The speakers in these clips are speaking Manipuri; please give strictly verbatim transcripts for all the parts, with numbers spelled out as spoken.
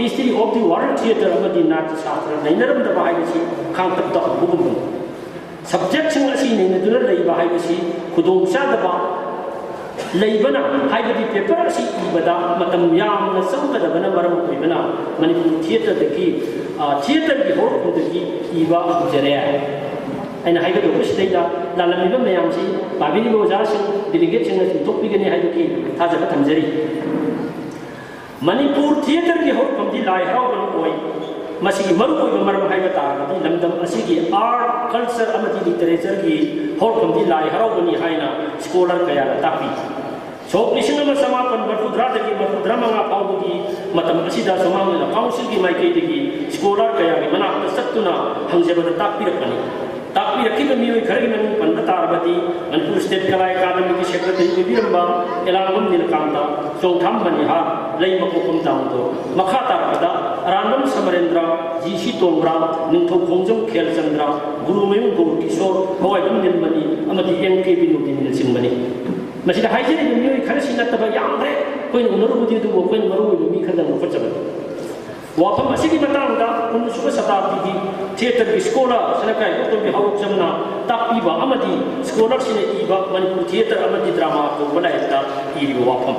History of the World Theatre ꯑꯃꯗꯤ ꯅꯥꯇ꯭ꯌ ꯁꯥꯁꯇ꯭ꯔ ꯅꯩꯅꯔꯝꯗꯕ ꯍꯥꯏꯕꯁꯤ ꯈꯥꯡꯇꯛ ꯇꯧꯍꯧꯕꯒꯨꯝꯕꯅꯤ꯫ Subjectꯁꯤꯡ ꯑꯁꯤ ꯅꯩꯅꯗꯨꯅ ꯂꯩꯕ ꯍꯥꯏꯕꯁꯤ ꯈꯨꯗꯣꯡꯆꯥꯗꯕ ꯂꯩꯕꯅ, ꯍꯥꯏꯕꯗꯤ paper ꯑꯁꯤ ꯏꯕꯗ ꯃꯇꯝ ꯌꯥꯝꯅ ꯆꯪꯒꯗꯕꯅ ꯃꯔꯝ ꯑꯣꯏꯕꯅ ꯃꯅꯤꯄꯨꯔ theatreꯗꯒꯤ, ꯑ, theatreꯒꯤ ꯍꯧꯔꯛꯐꯝꯗꯒꯤ ꯏꯕ ꯍꯧꯖꯔꯦ꯫ ꯑꯩꯅ ꯍꯥꯏꯒꯗꯧꯕꯁꯤꯗꯩꯗ ꯂꯥꯜꯂꯝꯃꯤꯕ ꯃꯌꯥꯝꯁꯤ ꯄꯥꯕꯤꯔꯤꯕ ꯑꯣꯖꯥꯁꯤꯡ, delegateꯁꯤꯡꯅ ꯆꯨꯝꯊꯣꯛꯄꯤꯒꯅꯤ ꯍꯥꯏꯕꯒꯤ ꯊꯥꯖꯕ ꯊꯝꯖꯔꯤ꯫ ꯃꯅꯤꯄꯨꯔ theatreꯒꯤ ꯍꯧꯔꯛꯐꯝꯗꯤ ꯂꯥꯏ ꯍꯔꯥꯎꯕꯅ ꯑꯣꯏ꯫ ꯃꯁꯤꯒꯤ ꯃꯔꯨꯑꯣꯏꯕ ꯃꯔꯝ ꯍꯥꯏꯕ ꯇꯥꯔꯒꯗꯤ ꯂꯝꯗꯝ ꯑꯁꯤꯒꯤ art, culture ꯑꯃꯗꯤ literatureꯒꯤ ꯍꯧꯔꯛꯐꯝꯗꯤ ꯂꯥꯏ ꯍꯔꯥꯎꯕꯅꯤ ꯍꯥꯏꯅ scholar ꯀꯌꯥꯅ ꯇꯥꯛꯄꯤ꯫ ꯁꯣꯛ ꯂꯤꯁꯤꯡ ꯑꯃ ꯆꯃꯥꯄꯟ ꯃꯔꯐꯨꯇꯔꯥꯗꯒꯤ ꯃꯔꯐꯨꯇꯔꯥꯃꯉꯥ ꯐꯥꯎꯕꯒꯤ ꯃꯇꯝ ꯑꯁꯤꯗ ꯁꯣꯃꯥꯡ ꯂꯤꯂꯥ councilꯒꯤ ꯃꯥꯏꯀꯩꯗꯒꯤ scholar ꯀꯌꯥꯒꯤ ꯃꯅꯥꯛꯇ ꯆꯠꯇꯨꯅ ꯍꯪꯖꯕꯗ ꯇꯥꯛꯄꯤꯔꯛꯄꯅꯤ꯫ ꯇꯥꯛꯄꯤꯔꯛꯈꯤꯕ ꯃꯤꯑꯣꯏ ꯈꯔꯒꯤ ꯃꯃꯤꯡ ꯄꯟꯕ ꯇꯥꯔꯕꯗꯤ ꯃꯅꯤꯄꯨꯔ State ꯀꯂꯥ ꯑꯦꯀꯥꯗꯃꯤꯒꯤ secretary ꯑꯣꯏꯕꯤꯔꯝꯕ ꯑꯦꯂꯥꯡꯕꯝ ꯅꯤꯂꯀꯥꯟꯇ, ꯆꯣꯡꯊꯥꯝ ꯃꯅꯤꯍꯥꯔ, ꯂꯩꯃꯀꯣꯛ ꯀꯨꯝꯇꯥꯡꯗꯣ꯫ ꯃꯈꯥ ꯇꯥꯔꯛꯄꯗ ꯑꯔꯥꯟꯕꯝ ꯁꯃꯔꯦꯟꯗ꯭ꯔ, ꯖꯤ ꯁꯤ ꯇꯣꯡꯕ꯭ꯔꯥꯝ, ꯅꯤꯡꯊꯧ ꯈꯣꯡꯖꯝ ꯈꯦꯜꯆꯟꯗ꯭ꯔ, ꯒꯨꯔꯨꯃꯌꯨꯝ ꯒꯧꯔꯀꯤꯁꯣꯔ, ꯍꯋꯥꯏꯕꯝ ꯅꯤꯜꯃꯅꯤ ꯑꯃꯗꯤ ꯑꯦꯝ ꯀꯦ ꯕꯤꯅꯣꯗꯤꯅꯤꯅꯆꯤꯡꯕꯅꯤ꯫ ꯃꯁꯤꯗ ꯍꯥꯏꯖꯔꯤꯕ ꯃꯤꯑꯣꯏ ꯈꯔꯁꯤ ꯅꯠꯇꯕ ꯌꯥꯝꯈ꯭ꯔꯦ ꯑꯩꯈꯣꯏꯅ ꯎꯅꯔꯨꯕꯗꯤ, ꯑꯗꯨꯕꯨ ꯑꯩꯈꯣꯏꯅ ꯃꯔꯨꯑꯣꯏꯕ ꯃꯤ ꯈꯔꯗꯪ ꯂꯧꯈꯠꯆꯕꯅꯤ꯫ ꯋꯥꯐꯝ ꯑꯁꯤꯒꯤ ꯃꯇꯥꯡꯗ ꯀꯨꯟꯁꯨꯕ ꯁꯇꯥꯕꯗꯤꯒꯤ theatreꯒꯤ scholar ꯁꯅꯥꯀꯥꯏ ꯒꯣꯇꯣꯝꯕꯤ ꯍꯥꯎꯔꯣꯛꯆꯝꯅ ꯇꯥꯛꯄꯤꯕ ꯑꯃꯗꯤ scholarꯁꯤꯡꯅ ꯏꯕ ꯃꯅꯤꯄꯨꯔ theatre ꯑꯃꯗꯤ drama ꯀꯧꯕ ꯂꯥꯏꯔꯤꯛꯇ ꯏꯔꯤꯕ ꯋꯥꯐꯝ꯫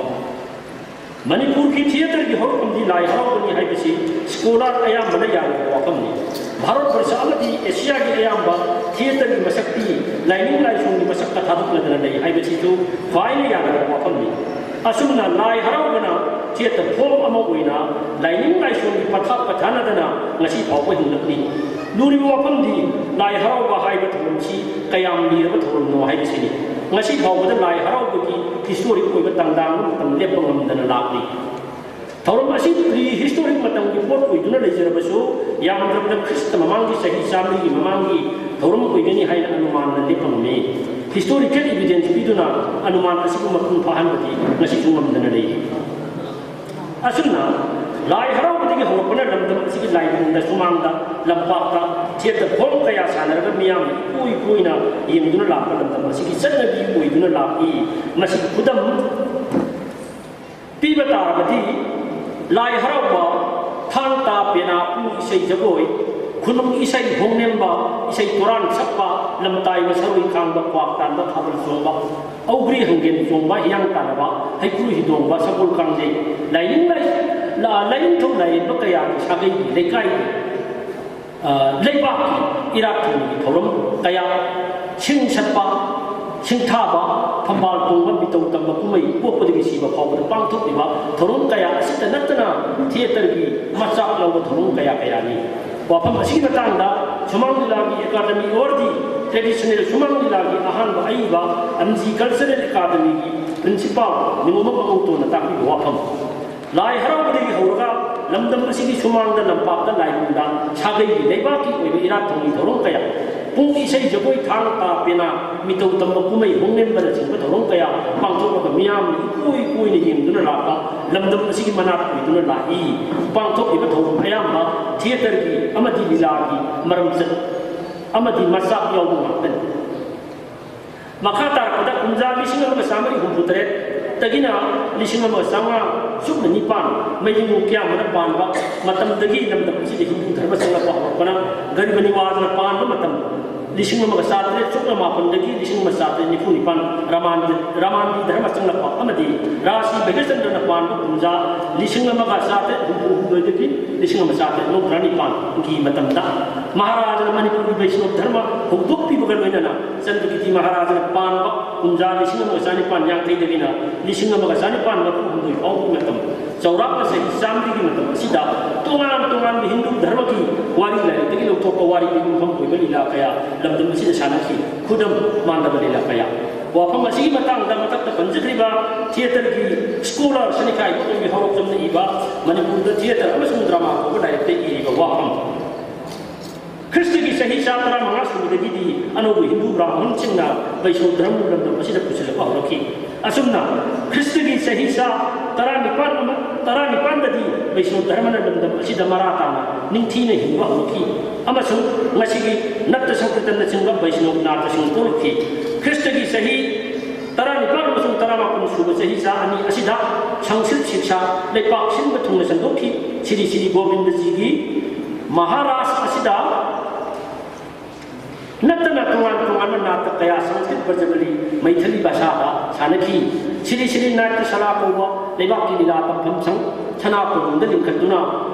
ꯃꯅꯤꯄꯨꯔꯒꯤ theatreꯒꯤ ꯍꯧꯔꯛꯐꯝꯗꯤ ꯂꯥꯏ ꯍꯔꯥꯎꯕꯅꯤ ꯍꯥꯏꯕꯁꯤ scholar ꯑꯌꯥꯝꯕꯅ ꯌꯥꯅꯕ ꯋꯥꯐꯝꯅꯤ꯫ ꯚꯥꯔꯠ ꯕꯔꯁ ꯑꯃꯗꯤ ꯑꯦꯁꯤꯌꯥꯒꯤ ꯑꯌꯥꯝꯕ theatreꯒꯤ ꯃꯁꯛꯇꯤ ꯂꯥꯏꯅꯤꯡ ꯂꯥꯏꯁꯣꯟꯒꯤ ꯃꯁꯛꯇ ꯊꯥꯗꯣꯛꯅꯗꯅ ꯂꯩ ꯍꯥꯏꯕꯁꯤꯁꯨ ꯈ꯭ꯋꯥꯏꯅ ꯌꯥꯅꯔꯕ ꯋꯥꯐꯝꯅꯤ꯫ ꯑꯁꯨꯝꯅ ꯂꯥꯏ ꯍꯔꯥꯎꯕꯅ theatre form ꯑꯃ ꯑꯣꯏꯅ ꯂꯥꯏꯅꯤꯡ ꯂꯥꯏꯁꯣꯟꯒꯤ ꯄꯊꯥꯞ ꯄꯊꯥꯅꯗꯅ ꯉꯁꯤ ꯐꯥꯎꯕ ꯍꯤꯡꯂꯛꯂꯤ꯫ ꯂꯨꯔꯤꯕ ꯋꯥꯐꯝꯗꯤ ꯂꯥꯏ ꯍꯔꯥꯎꯕ ꯍꯥꯏꯕ ꯊꯧꯔꯝꯁꯤ ꯀꯌꯥꯝ ꯂꯤꯔꯕ ꯊꯧꯔꯝꯅꯣ ꯍꯥꯏꯕꯁꯤꯅꯤ꯫ ꯉꯁꯤ ꯐꯥꯎꯕꯗ ꯂꯥꯏ ꯍꯔꯥꯎꯕꯒꯤ historic ꯑꯣꯏꯕ ꯇꯥꯡꯗꯥꯡꯕ ꯃꯇꯝ ꯂꯦꯞꯄ ꯉꯝꯗꯅ ꯂꯥꯛꯂꯤ꯫ ꯊꯧꯔꯝ ꯑꯁꯤ pre-historic ꯃꯇꯝꯒꯤ ꯄꯣꯠ ꯑꯣꯏꯗꯨꯅ ꯂꯩꯖꯔꯕꯁꯨ, ꯌꯥꯝꯗ꯭ꯔꯕꯗ ꯈ꯭ꯔꯤꯁꯇ ꯃꯃꯥꯡꯒꯤ ꯆꯍꯤ ꯆꯥꯝꯃꯔꯤꯒꯤ ꯃꯃꯥꯡꯒꯤ ꯊꯧꯔꯝ ꯑꯣꯏꯒꯅꯤ ꯍꯥꯏꯅ ꯑꯅꯨꯃꯥꯟꯅ ꯂꯦꯞꯄ ꯉꯝꯃꯤ꯫ Historical evidence ꯄꯤꯗꯨꯅ ꯑꯅꯨꯃꯥꯟ ꯑꯁꯤꯕꯨ ꯃꯄꯨꯡ ꯐꯥꯍꯟꯕꯗꯤ ꯉꯁꯤꯁꯨ ꯉꯝꯗꯅ ꯂꯩꯔꯤ꯫ ꯑꯁꯨꯝꯅ ꯂꯥꯏ ꯍꯔꯥꯎꯕꯗꯒꯤ ꯍꯧꯔꯛꯄꯅ ꯂꯝꯗꯝ ꯑꯁꯤꯒꯤ ꯂꯥꯏꯕꯨꯡꯗ, ꯁꯨꯃꯥꯡꯗ, ꯂꯝꯄꯥꯛꯇ theatre form ꯀꯌꯥ ꯁꯥꯟꯅꯔꯒ ꯃꯤꯌꯥꯝꯅ ꯏꯀꯣꯏ ꯀꯣꯏꯅ ꯌꯦꯡꯗꯨꯅ ꯂꯥꯛꯄ ꯂꯝꯗꯝ ꯑꯁꯤꯒꯤ ꯆꯠꯅꯕꯤ ꯑꯣꯏꯗꯨꯅ ꯂꯥꯛꯏ꯫ ꯃꯁꯤꯒꯤ ꯈꯨꯗꯝ ꯄꯤꯕ ꯇꯥꯔꯕꯗꯤ ꯂꯥꯏ ꯍꯔꯥꯎꯕ ꯊꯥꯡ ꯇꯥ ꯄꯦꯅꯥ ꯄꯨꯡ ꯏꯁꯩ ꯖꯒꯣꯏ, ꯈꯨꯅꯨꯡ ꯏꯁꯩ ꯍꯣꯡꯅꯦꯝꯕ, ꯏꯁꯩ ꯇꯣꯔꯥꯟ ꯁꯛꯄ, ꯂꯝꯇꯥꯏꯕ ꯁꯔꯣꯏ ꯈꯥꯡꯕ, ꯀ꯭ꯋꯥꯛ ꯇꯥꯟꯕ, ꯊꯥꯕꯜ ꯆꯣꯡꯕ, ꯍꯧꯒ꯭ꯔꯤ ꯍꯪꯒꯦꯟ ꯆꯣꯡꯕ, ꯍꯤꯌꯥꯡ ꯇꯥꯟꯅꯕ, ꯍꯩꯀ꯭ꯔꯨ ꯍꯤꯗꯣꯡꯕ, ꯁꯒꯣꯜ ꯀꯥꯡꯖꯩ, ꯂꯥꯏꯅꯤꯡ ꯂꯥꯏ-, ꯂꯥꯏꯅꯤꯡꯊꯧ ꯂꯥꯏꯔꯦꯝꯕ ꯀꯌꯥꯒꯤ ꯁꯥꯒꯩꯒꯤ ꯂꯩꯀꯥꯏꯒꯤ, ꯑ, ꯂꯩꯕꯥꯛꯀꯤ ꯏꯔꯥꯠ ꯊꯧꯅꯤꯒꯤ ꯊꯧꯔꯝ ꯀꯌꯥ, ꯁꯤꯡ ꯁꯠꯄ, ꯁꯤꯡꯊꯥꯕ, ꯐꯝꯕꯥꯜ ꯇꯣꯡꯕ, ꯃꯤꯇꯧ ꯇꯝꯕ ꯀꯨꯝꯍꯩ, ꯄꯣꯛꯄꯗꯒꯤ ꯁꯤꯕ ꯐꯥꯎꯕꯗ ꯄꯥꯡꯊꯣꯛꯂꯤꯕ ꯊꯧꯔꯝ ꯀꯌꯥ ꯑꯁꯤꯇ ꯅꯠꯇꯅ ꯊꯤꯌꯦꯇꯔꯒꯤ ꯃꯆꯥꯛ ꯂꯧꯕ ꯊꯧꯔꯝ ꯀꯌꯥ ꯀꯌꯥꯅꯤ꯫ ꯋꯥꯐꯝ ꯑꯁꯤꯒꯤ ꯃꯇꯥꯡꯗ ꯁꯨꯃꯥꯡ ꯂꯤꯂꯥꯒꯤ ꯑꯦꯀꯥꯗꯃꯤ ꯑꯣꯔꯗꯤ ꯇ꯭ꯔꯦꯗꯤꯁꯅꯦꯜ ꯁꯨꯃꯥꯡ ꯂꯤꯂꯥꯒꯤ ꯑꯍꯥꯟꯕ ꯑꯏꯕ ꯑꯦꯝ ꯖꯤ ꯀꯜꯆꯔꯦꯜ ꯑꯦꯀꯥꯗꯃꯤꯒꯤ ꯄ꯭ꯔꯤꯟꯁꯤꯄꯥꯜ ꯅꯤꯉꯣꯝꯕꯝ ꯑꯉꯧꯇꯣꯟꯅ ꯇꯥꯛꯄꯤꯕ ꯋꯥꯐꯝ꯫ ꯂꯥꯏ ꯍꯔꯥꯎꯕꯗꯒꯤ ꯍꯧꯔꯒ ꯂꯝꯗꯝ ꯑꯁꯤꯒꯤ ꯁꯨꯃꯥꯡꯗ, ꯂꯝꯄꯥꯛꯇ, ꯂꯥꯏꯕꯨꯡꯗ ꯁꯥꯒꯩꯒꯤ ꯂꯩꯕꯥꯛꯀꯤ ꯑꯣꯏꯕ ꯏꯔꯥꯠ ꯊꯧꯅꯤ ꯊꯧꯔꯝ ꯀꯌꯥ, ꯄꯨꯡ ꯏꯁꯩ ꯖꯒꯣꯏ, ꯊꯥꯡ ꯇꯥ ꯄꯦꯅꯥ, ꯃꯤꯇꯧ ꯇꯝꯕ ꯀꯨꯝꯍꯩ ꯍꯣꯡꯅꯦꯝꯕꯅꯆꯤꯡꯕ ꯊꯧꯔꯝ ꯀꯌꯥ ꯄꯥꯡꯊꯣꯛꯂꯒ ꯃꯤꯌꯥꯝꯅ ꯏꯀꯣꯏ ꯀꯣꯏꯅ ꯌꯦꯡꯗꯨꯅ ꯂꯥꯛꯄ ꯂꯝꯗꯝ ꯑꯁꯤꯒꯤ ꯃꯅꯥꯠ ꯑꯣꯏꯗꯨꯅ ꯂꯥꯛꯏ꯫ ꯄꯥꯡꯊꯣꯛꯂꯤꯕ ꯊꯧꯔꯝ ꯑꯌꯥꯝꯕ ꯊꯤꯌꯦꯇꯔꯒꯤ ꯑꯃꯗꯤ ꯂꯤꯂꯥꯒꯤ ꯃꯔꯝꯆꯠ ꯑꯃꯗꯤ ꯃꯆꯥꯛ ꯌꯥꯎꯕ ꯉꯥꯛꯇꯅꯤ꯫ ꯃꯈꯥ ꯇꯥꯔꯛꯄꯗ ꯀꯨꯝꯖꯥ ꯂꯤꯁꯤꯡ ꯑꯃꯒ ꯆꯥꯃꯔꯤ ꯍꯨꯝꯐꯨ ꯇꯔꯦꯠꯇꯒꯤꯅ ꯂꯤꯁꯤꯡ ꯑꯃꯒ ꯆꯥꯃꯉꯥ ꯁꯨꯞꯅ ꯅꯤꯄꯥꯟ ꯃꯌꯨꯝ ꯀꯌꯥꯝꯕꯅ ꯄꯥꯟꯕ ꯃꯇꯝꯗꯒꯤ ꯂꯝꯗꯝ ꯑꯁꯤꯗ ꯍꯤꯟꯗꯨ ꯙꯔꯃ ꯆꯪꯂꯛꯄ ꯍꯧꯔꯛꯄꯅ ꯒꯔꯤꯕ ꯅꯤꯋꯥꯖꯅ ꯄꯥꯟꯕ ꯃꯇꯝ ꯂꯤꯁꯤꯡ ꯑꯃꯒ ꯆꯥꯇꯔꯦꯠ ꯁꯨꯞꯅ ꯃꯥꯄꯟꯗꯒꯤ ꯂꯤꯁꯤꯡ ꯑꯃ ꯆꯥꯇꯔꯦꯠ ꯅꯤꯐꯨ ꯅꯤꯄꯥꯟ ꯔꯥꯃꯥꯟꯗꯤ-, ꯔꯥꯃꯥꯟꯗꯤ ꯙꯔꯃ ꯆꯪꯂꯛꯄ ꯑꯃꯗꯤ ꯔꯥꯁꯤ ꯚꯩꯒ꯭ꯌꯆꯟꯗ꯭ꯔꯅ ꯄꯥꯟꯕ ꯀꯨꯝꯖꯥ ꯂꯤꯁꯤꯡ ꯑꯃꯒ ꯆꯥꯇꯔꯦꯠ ꯍꯨꯝꯐꯨ ꯍꯨꯝꯗꯣꯏꯗꯒꯤ ꯂꯤꯁꯤꯡ ꯑꯃ ꯆꯥꯇꯔꯦꯠ ꯃꯧꯗ꯭ꯔꯥ ꯅꯤꯄꯥꯟꯒꯤ ꯃꯇꯝꯗ ꯃꯍꯥꯔꯥꯖꯅ ꯃꯅꯤꯄꯨꯔꯒꯤ ꯕꯩꯁꯅꯣꯞ ꯙꯔꯃ ꯍꯧꯗꯣꯛꯄꯤꯕꯒ ꯂꯣꯏꯅꯅ ꯆꯟꯗ꯭ꯔꯀꯤꯇꯤ ꯃꯍꯥꯔꯥꯖꯅ ꯄꯥꯟꯕ ꯀꯨꯝꯖꯥ ꯂꯤꯁꯤꯡ ꯑꯃꯒ ꯆꯥꯅꯤꯄꯥꯟ ꯌꯥꯡꯈꯩꯗꯒꯤꯅ ꯂꯤꯁꯤꯡ ꯑꯃꯒ ꯆꯥꯅꯤꯄꯥꯟ ꯃꯔꯤꯐꯨ ꯍꯨꯝꯗꯣꯏ ꯐꯥꯎꯕꯒꯤ ꯃꯇꯝ, ꯆꯥꯎꯔꯥꯛꯅ ꯆꯍꯤ ꯆꯥꯝꯃꯔꯤꯒꯤ ꯃꯇꯝ ꯑꯁꯤꯗ ꯇꯣꯉꯥꯟ ꯇꯣꯉꯥꯟꯕ ꯍꯤꯟꯗꯨ ꯙꯔꯃꯒꯤ ꯋꯥꯔꯤ ꯂꯥꯏꯔꯤꯛꯇꯒꯤ ꯂꯧꯊꯣꯛꯄ ꯋꯥꯔꯤꯗꯒꯤ ꯌꯨꯝꯐꯝ ꯑꯣꯏꯕ ꯂꯤꯂꯥ ꯀꯌꯥ ꯂꯝꯗꯝ ꯑꯁꯤꯗ ꯁꯥꯟꯅꯈꯤ꯫ ꯈꯨꯗꯝ, ꯃꯥꯟꯗꯕ ꯂꯤꯂꯥ ꯀꯌꯥ꯫ ꯋꯥꯐꯝ ꯑꯁꯤꯒꯤ ꯃꯇꯥꯡꯗ ꯃꯊꯛꯇ ꯄꯟꯖꯈ꯭ꯔꯤꯕ ꯊꯤꯌꯦꯇꯔꯒꯤ ꯁ꯭ꯀꯣꯂꯔ ꯁꯅꯤꯀꯥ ꯏꯕꯣꯇꯣꯝꯕꯤ ꯍꯧꯔꯣꯛꯆꯝꯅ ꯏꯕ ꯃꯅꯤꯄꯨꯔꯗ ꯊꯤꯌꯦꯇꯔ ꯑꯃꯁꯨꯡ ꯗ꯭ꯔꯃꯥ ꯀꯧꯕ ꯂꯥꯏꯔꯤꯛꯇ ꯏꯔꯤꯕ ꯋꯥꯐꯝ꯫ ꯈ꯭ꯔꯤꯁꯇꯒꯤ ꯆꯍꯤ ꯆꯥ ꯇꯔꯥꯃꯉꯥ ꯁꯨꯕꯗꯒꯤꯗꯤ ꯑꯅꯧꯕ ꯍꯤꯟꯗꯨ ꯕ꯭ꯔꯥꯍꯃꯟꯁꯤꯡꯅ ꯕꯩꯁꯅꯣꯞ ꯙꯔꯃꯕꯨ ꯂꯝꯗꯝ ꯑꯁꯤꯗ ꯄꯨꯁꯤꯜꯂꯛꯄ ꯍꯧꯔꯛꯈꯤ꯫ ꯑꯁꯨꯝꯅ ꯈ꯭ꯔꯤꯁꯇꯒꯤ ꯆꯍꯤ ꯆꯥ ꯇꯔꯥꯅꯤꯄꯥꯟ ꯑꯃ, ꯇꯔꯥꯅꯤꯄꯥꯟꯗꯗꯤ ꯕꯩꯁꯅꯣꯞ ꯙꯔꯃꯅ ꯂꯝꯗꯝ ꯑꯁꯤꯗ ꯃꯔꯥ ꯇꯥꯅ ꯅꯤꯡꯊꯤꯅ ꯍꯤꯡꯕ ꯍꯧꯔꯛꯈꯤ ꯑꯃꯁꯨꯡ ꯉꯁꯤꯒꯤ ꯅꯠꯇ ꯁꯪꯀ꯭ꯔꯤꯇꯟꯅꯆꯤꯡꯕ ꯕꯩꯁꯅꯣꯞ ꯅꯥꯠꯇꯁꯤꯡ ꯊꯣꯛꯂꯛꯈꯤ꯫ ꯈ꯭ꯔꯤꯁꯇꯒꯤ ꯆꯍꯤ ꯇꯔꯥꯅꯤꯄꯥꯟ ꯑꯃꯁꯨꯡ ꯇꯔꯥꯃꯥꯄꯟ ꯁꯨꯕ ꯆꯍꯤꯆꯥ ꯑꯅꯤ ꯑꯁꯤꯗ ꯁꯪꯁ꯭ꯀ꯭ꯔꯤꯠ ꯁꯤꯛꯁꯥ ꯂꯩꯄꯥꯛ ꯁꯤꯟꯕ ꯊꯨꯡꯅ ꯁꯟꯗꯣꯛꯈꯤ꯫ ꯁ꯭ꯔꯤ ꯁ꯭ꯔꯤ ꯒꯣꯕꯤꯟꯗꯖꯤꯒꯤ ꯃꯍꯥꯔꯥꯖ ꯑꯁꯤꯗ ꯅꯠꯇꯅ ꯇꯣꯉꯥꯟ ꯇꯣꯉꯥꯟꯕ ꯅꯥꯇꯛ ꯀꯌꯥ ꯁꯪꯁꯀ꯭ꯔꯤꯠ, ꯕ꯭ꯔꯖꯕꯂꯤ, ꯃꯩꯊꯂꯤ ꯚꯥꯁꯥꯗ ꯁꯥꯟꯅꯈꯤ꯫ ꯁ꯭ꯔꯤ ꯁ꯭ꯔꯤ ꯅꯥꯇ꯭ꯌ ꯁꯥꯂꯥ ꯀꯧꯕ ꯂꯩꯕꯥꯛꯀꯤ ꯂꯤꯂꯥ ꯇꯝꯐꯝ ꯁꯪ ꯁꯅꯥ ꯀꯣꯅꯨꯡꯗ ꯂꯤꯡꯈꯠꯇꯨꯅ